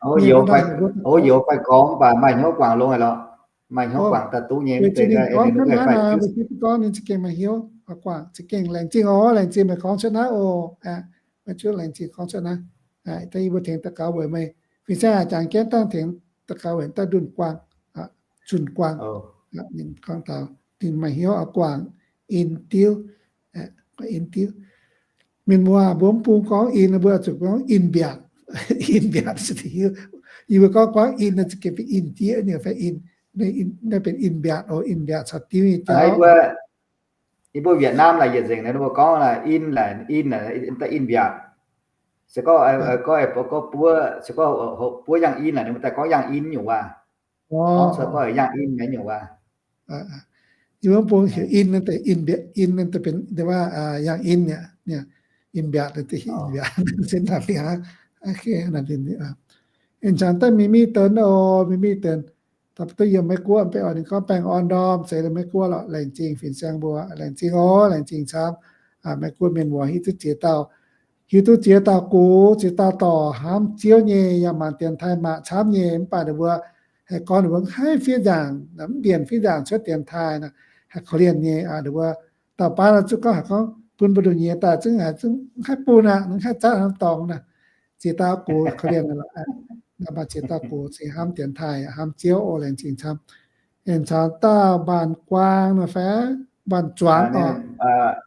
Hov youz fai gorngv mv baac maaih hnyouv guangc longx haic lorqc. Maaih hnyouv guangc daaih duqv nyei, mv zeiz gorngv ninh za'gengh maaih hnyouv guangc, za'gengh laengz zingh oc, laengz zingh meih gorngv cuotv naaiv oc. Meih zuqc laengz zingh gorngv cuotv naaiv. Da'nyeic mbuo tengx daux gaux weic meih. Fin-saeng aac, jangx jienv dangh tengx daux gaux weic dauh Ndunh Guang, Zunh Guang. Ninh gorngv taux ninh maaih hnyouv oix guangc in diuv, in diuv. Mienh muoz mbuo mv bung gorngv in, mbuo zuqc gorngv in mbiaatc. In mbiaatc, yie mbuo gorngv, gorngv in, za'gengh benx in diev nyei fai in, naaiv benx in mbiaatc oc, in mbiaatc caux diuv nyei jauv. Yie mbuo Việt Nam naaic yietc nzengc naaiv mbuo gorngv in, da'in mbiaatc. Se gorngv, gorngv, gorngv buov, se gorngv buov yangh in naaic, ninh mbuo daaih gorngv yangh in nyungc waac. Gorngv cuotv gorngv yangh in nyungc waac. Yie mbuo bung heuc in, in, in daaih benx yangh in, in mbiaatc, in mbiaatc. Aengx caux daaih Mienh Mienh Deix oc, Mienh Mienh Deix, da'faanh duqv yiem Meiv Guoqv, mv baac ninh gorngv baengh orn ndorm, zeiz Meiv Guoqv lorqc. Laengz zingh fin-saeng mbuo, laengz zingh oc, laengz zingh camv. Meiv Guoqv mienh muoz hiuv duqv ziex dauh, hiuv duqv ziex dauh gux, ziex dauh dorc hnamv Ziouv nyei, yaac mangc dienx taaih maac camv nyei. Mv baac ninh mbuo haih gorngv ninh mbuo haih fiev nzaangc, mv mbienc fiev nzaangc cuotv dienx taaih, haih korv-lienh nyei. Ninh mbuo dauh baav nor zuqc gorngv haiz gorngv bun mbu'ndongx nyiex daaih zungv haiz, zungv haih bun aqv, haih zatv hnangv dorngx naaic. Ziex dauh gux korv-lienh lorqc. Naaiv maaih ziex dauh gux se hnamv dienx taaih, hnamv Ziouv oc, laengz zingh camv. Aengx caux dauh Mbaanh Guaang nor fai Mbaanh Zuangx oc.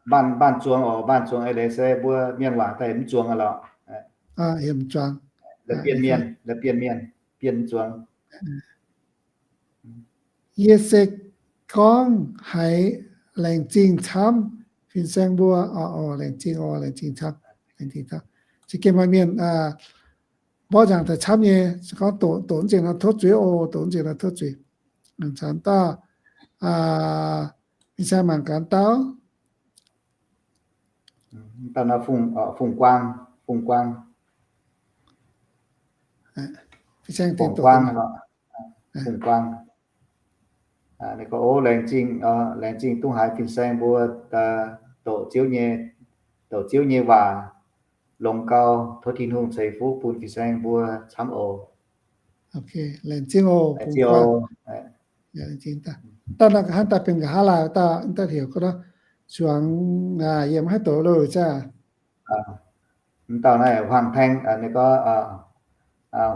Mbaanh, Mbaanh Zuangx oc, Mbaanh Zuangx eix leiz se mbuo mienh waac daaih mv zuangx lorqc. Mv zuangx. La'bienh mienh, la'bienh mienh, bienh zuangx. Yie se gorngv haiz laengz zingh camv fin-saeng mbuo oc, laengz zingh oc, laengz zingh camv, laengz zingh camv. Za'gengh maaih mienh mborqv nzaangc daaih camv nyei, se gorngv doqc, doqc mv nzengc nor tov zuiz oc, doqc mv nzengc nor tov zuic. Mangc caux dauh, aa, fin-saeng mangc gaax dauh. Dauh nor Fung, aa, Fung Guang, Fung Guang. Fin-saeng tengx doqc Guang, Fung Guang. Ninh gorngv, o, laengz zingh, laengz zingh dongh haaix fin-saeng mbuo doqc Ziouv nyei, doqc Ziouv nyei waac longx gau, tov Tin-Hungh ceix fuqv bun fin-saeng mbuo camv oc. Laengz zingh oc, Fung Guang. Dauh nor hnangv daaih benx nqa'haav laai, dauh daaih heuc gorngv suangx, yie mv haih doqc loh zaqc. Mv dauh naaiv Huaang Taeng, ninh gorngv,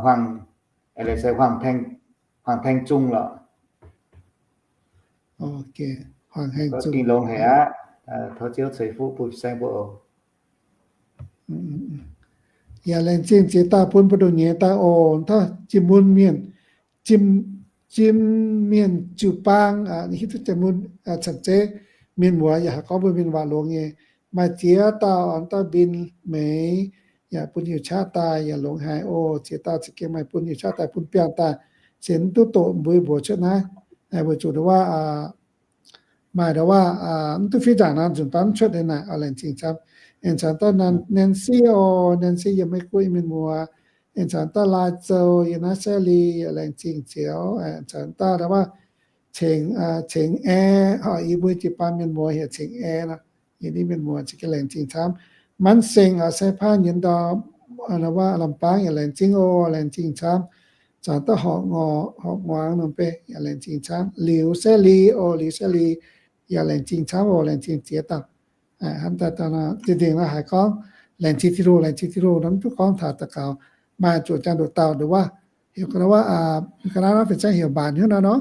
Huaang, se Huaang Taeng, Huaang Taeng Zung lorqc. Huaang Taeng Zung. Dingh longx haic aqv. Tov Ziouv ceix fuqv bun fin-saeng mbuo oc. Yaac laengz zingh ziex dauh bun mbu'ndongx nyei dauh oc. Tov jiex mun mienh, jiex, jiex mienh jiu-baang, hiuv duqv jiex mun, caux zeiv mienh muoz yaac haih gorngv mbuo mienh waac longx nyei. Maaih ziex dauh, dauh Mbin Meix yaac bun heuc qaqv daaih yaac longx haic oc. Ziex dauh za'gengh maaih bun heuc qaqv daaih bun biangh daaih, se mv duqv doqc mbuo mbuox cuotv naaiv. Weic zuqc ndau wuov maaih ndau wuov mv duqv fiev nzaangc nor nzunc baav mv cuotv nyei naaic. Laengz zingh camv. Aengx caux dauh Nancy oc. Nancy yiem Meiv Guoqv mienh muoz. Aengx caux dauh Lai Zou yiem naaiv Sally yaac laengz zingh Ziouv. Aengx caux dauh ndau wuov Ceng, Ceng Ae, yie mbuo jiu-baang mienh muoz heuc Ceng Ae nor, yiem naaiv mienh muoz za'gengh laengz zingh camv. Manv Seng, Sai Paan yiem ndau wuov Lamh Baangv yaac laengz zingh oc, laengz zingh camv. Caux dauh Horqc Ngorc, Horqc Nguaangx nor beiv yaac laengz zingh camv. Liuz Sally oc, Liuz Sally yaac laengz zingh camv oc, laengz zingh ziex dauh. Hnangv daaih dangh nor, zinh nzengc nor haiz gorngv laengz zingh Tin-Hungh, laengz zingh Tin-Hungh nor, mv duqv gorngv taux daux gaux, maaih zuqc jangx nduqc dauh ndongc wuov, heuc ga'naaiv wuov, ga'naaiv nor fin-saeng heuc mbaanc hnyouv nor nor.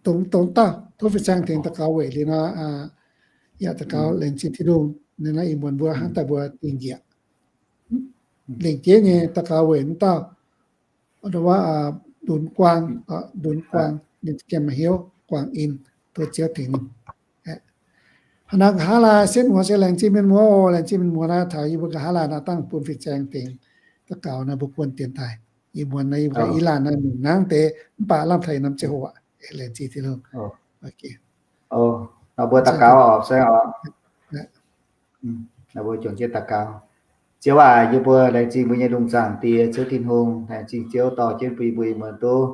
Dongh, dongh dauh tov fin-saeng tengx daux gaux weic liuz nor, yaac daux gaux laengz zingh Tin-Hungh. Ninh naaiv ih muonz mbuo hnangv daaih mbuo dingh njiec lengc jeiv nyei daux gaux weic mv dauh ndongc wuov, Ndunx Guang, Ndunx Guang, ninh za'gengh maaih hnyouv guangc in, tov Ziouv tengx ninh. Hnangv naaiv nqa'haav laai setv muoz se laengz zingh mienh muoz oc, laengz zingh mienh muoz naaiv taux yie mbuo nqa'haav laai naaiv dangh bun fin-saeng tengx daux gaux naaiv mbuo buonv dienx taaih. Ih muonz naaiv yie mbuo i laanh naaiv mingh nangv deix mv baac lamh taux norm ziangh hoc aqv. Laengz zingh Tin-Hungh. Nor mbuo daux gaux oc, se oc. Nor mbuo juangc jienv daux gaux. Ziouv aac, yie mbuo laengz zingh mbuo nyei lungh zaangc Diex Ziouv Tin-Hungh, laengz zingh Ziouv dorh jienv bun yie mbuo ih muonz duqv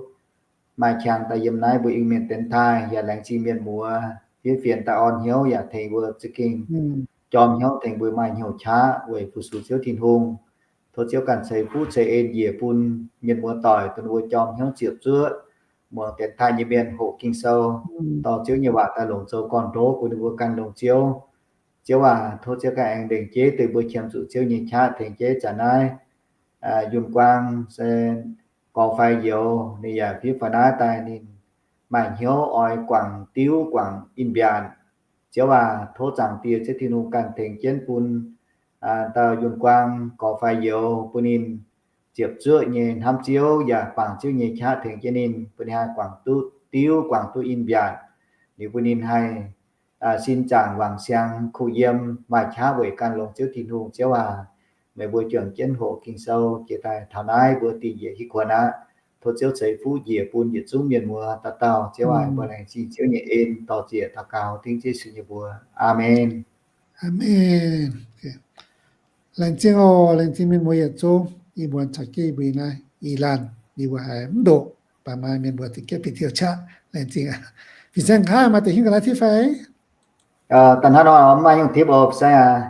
maaih qangx daaih yiem naaiv mbuo Iu-Mienh dienx taaih, yaac laengz zingh mienh muoz fiev fienx daaih orn hnyouv yaac tengx mbuo za'gengh jorm hnyouv tengx mbuo maaih hnyouv qaqv weic fu-sux Ziouv Tin-Hungh. Tov Ziouv ganh ceix fuqv ceix en njiec bun mienh muoz doic, bun mbuo jorm hnyouv ziepc zuoqv muangx dienx taaih nyei mienh hoqc Ging-Sou, dorh Ziouv nyei waac daaih longc zoux gorn-ndoqv bun ninh mbuo gan longx Ziouv. Ziouv aac, tov Ziouv ganh aengx lengc jeiv deix mbuo qiemx zuqc Ziouv nyei qaqv tengx jeiv zanc naaiv. Yunh Guang se gorx fai youz, ninh yaac fiev faaux naaiv daaih ninh maaih hnyouv oix guangc diuv guangc in-mbiaatc. Ziouv aac, tov Zaangc Diex Ziouv Tin-Hungh ganh tengx jienv bun dauh Yunh Guang gorx fai youz, bun ninh ziepc zuoqv nyei hnamv Ziouv yaac bangc Ziouv nyei qaqv tengx jienv ninh, bun ninh haih guangc duqv diuv guangc duqv in-mbiaatc. Liuz bun ninh haih sin zaangc wangc siang kuh yiem maaih qaqv weic gan longx Ziouv Tin-Hungh. Ziouv aac, meih mbuo juangc jienv hoqc Ging-Sou jiex daaih taux naaiv mbuo dingh njiec hiuv kuonx aqv. Tov Ziouv ceix fuqv njiec bun yietc zungv mienh muoz dauh dauh. Ziouv aac, mbuo laengz zingh Ziouv nyei en dorh ziec daux gaux dengv Yesu nyei mbuox. Aamen. Aamen. Laengz zingh oc, laengz zingh mienh muoz yietc zungv. Ih muonz caux jienv mbuo naaiv i laanh ninh mbuo haiz mv ndoqc, baac maaih mienh mbuo za'gengh bieqc diuh qaqv. Laengz zingh aqv. Fin-saeng nqa'haav maaih deix hiuv ga'naaiv tipv fai? Da'hnangv nor maiv nyungc tipv oc, fin-saeng aac.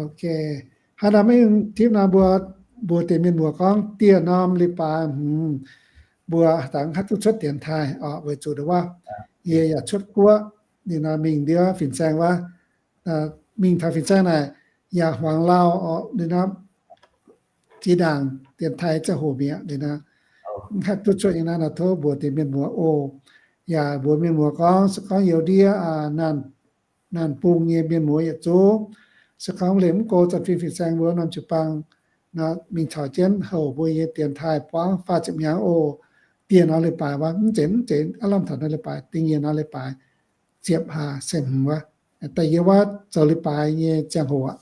Ok. Hnangv nor maiv nyungc tipv nor mbuo mbuox deix mienh muoz gorngv dieh norm leiz-baaix hmz mbuo dangx haih duqv cuotv dienx taaih oc, weic zuqc ndongc wuov yie yaac cuotv guoqv, ninh nor mingh ndiev fin-saeng wuov, mingh taux fin-saeng naaic yaac hmuangx lauh oc, ninh nor zinh ndaangc dienx taaih ziangh hoc mi'aqv, ninh nor mv haih duqv cuotv nyei naaiv nor tov mbuox deix mienh muoz oc. Yaac mbuox mienh muoz gorngv se gorngv youz ndiev naanc, naanc bung nyei mienh muoz yietc zungv, se gorngv lengc mv go zanc fim fin-saeng mbuo norm jiu-baang nor mingh caux jienv houc mbuo nyei dienx taaih buangv faah ziepc hnyangx oc. Dieh norm leiz-baaix wuov, mv zeiz, mv zeiz aav lamh taux norm leiz-baaix, da'nyeic norm leiz-baaix ziepc hlaax se hmz wuov, da'yietv wuov zoux leiz-baaix nyei ziangh hoc aqv.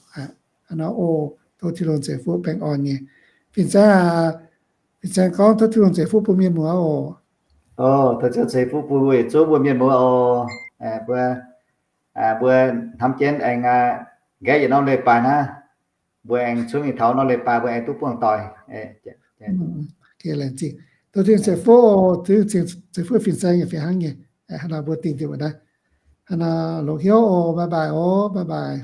Hnangv nor oc. Tov Tin-Hungh ceix fuqv baengh orn nyei. Fin-Saeng, Fin-Saeng gorngv tov Tin-Hungh ceix fuqv bun mienh muoz oc. Tov Tin-Hungh ceix fuqv bun mbuo yietc zungv mbuo mienh muoz oc. Mbuo, mbuo hnamv jienv aengx nqaeqv yietc norm leiz-baaix naaiv, mbuo aengx cuotv mingh taux norm leiz-baaix mbuo aengx duqv buangh doic. Laengz zingh. Tov Tin-Hungh ceix fuqv oc, Tin-Hungh ceix fuqv Fin-Saeng nyei fih hnangv nyei. Hnangv naaiv mbuo dingh diuc wuov naaiv. Hnangv naaiv longc hnyouv oc, bye bye oc, bye bye.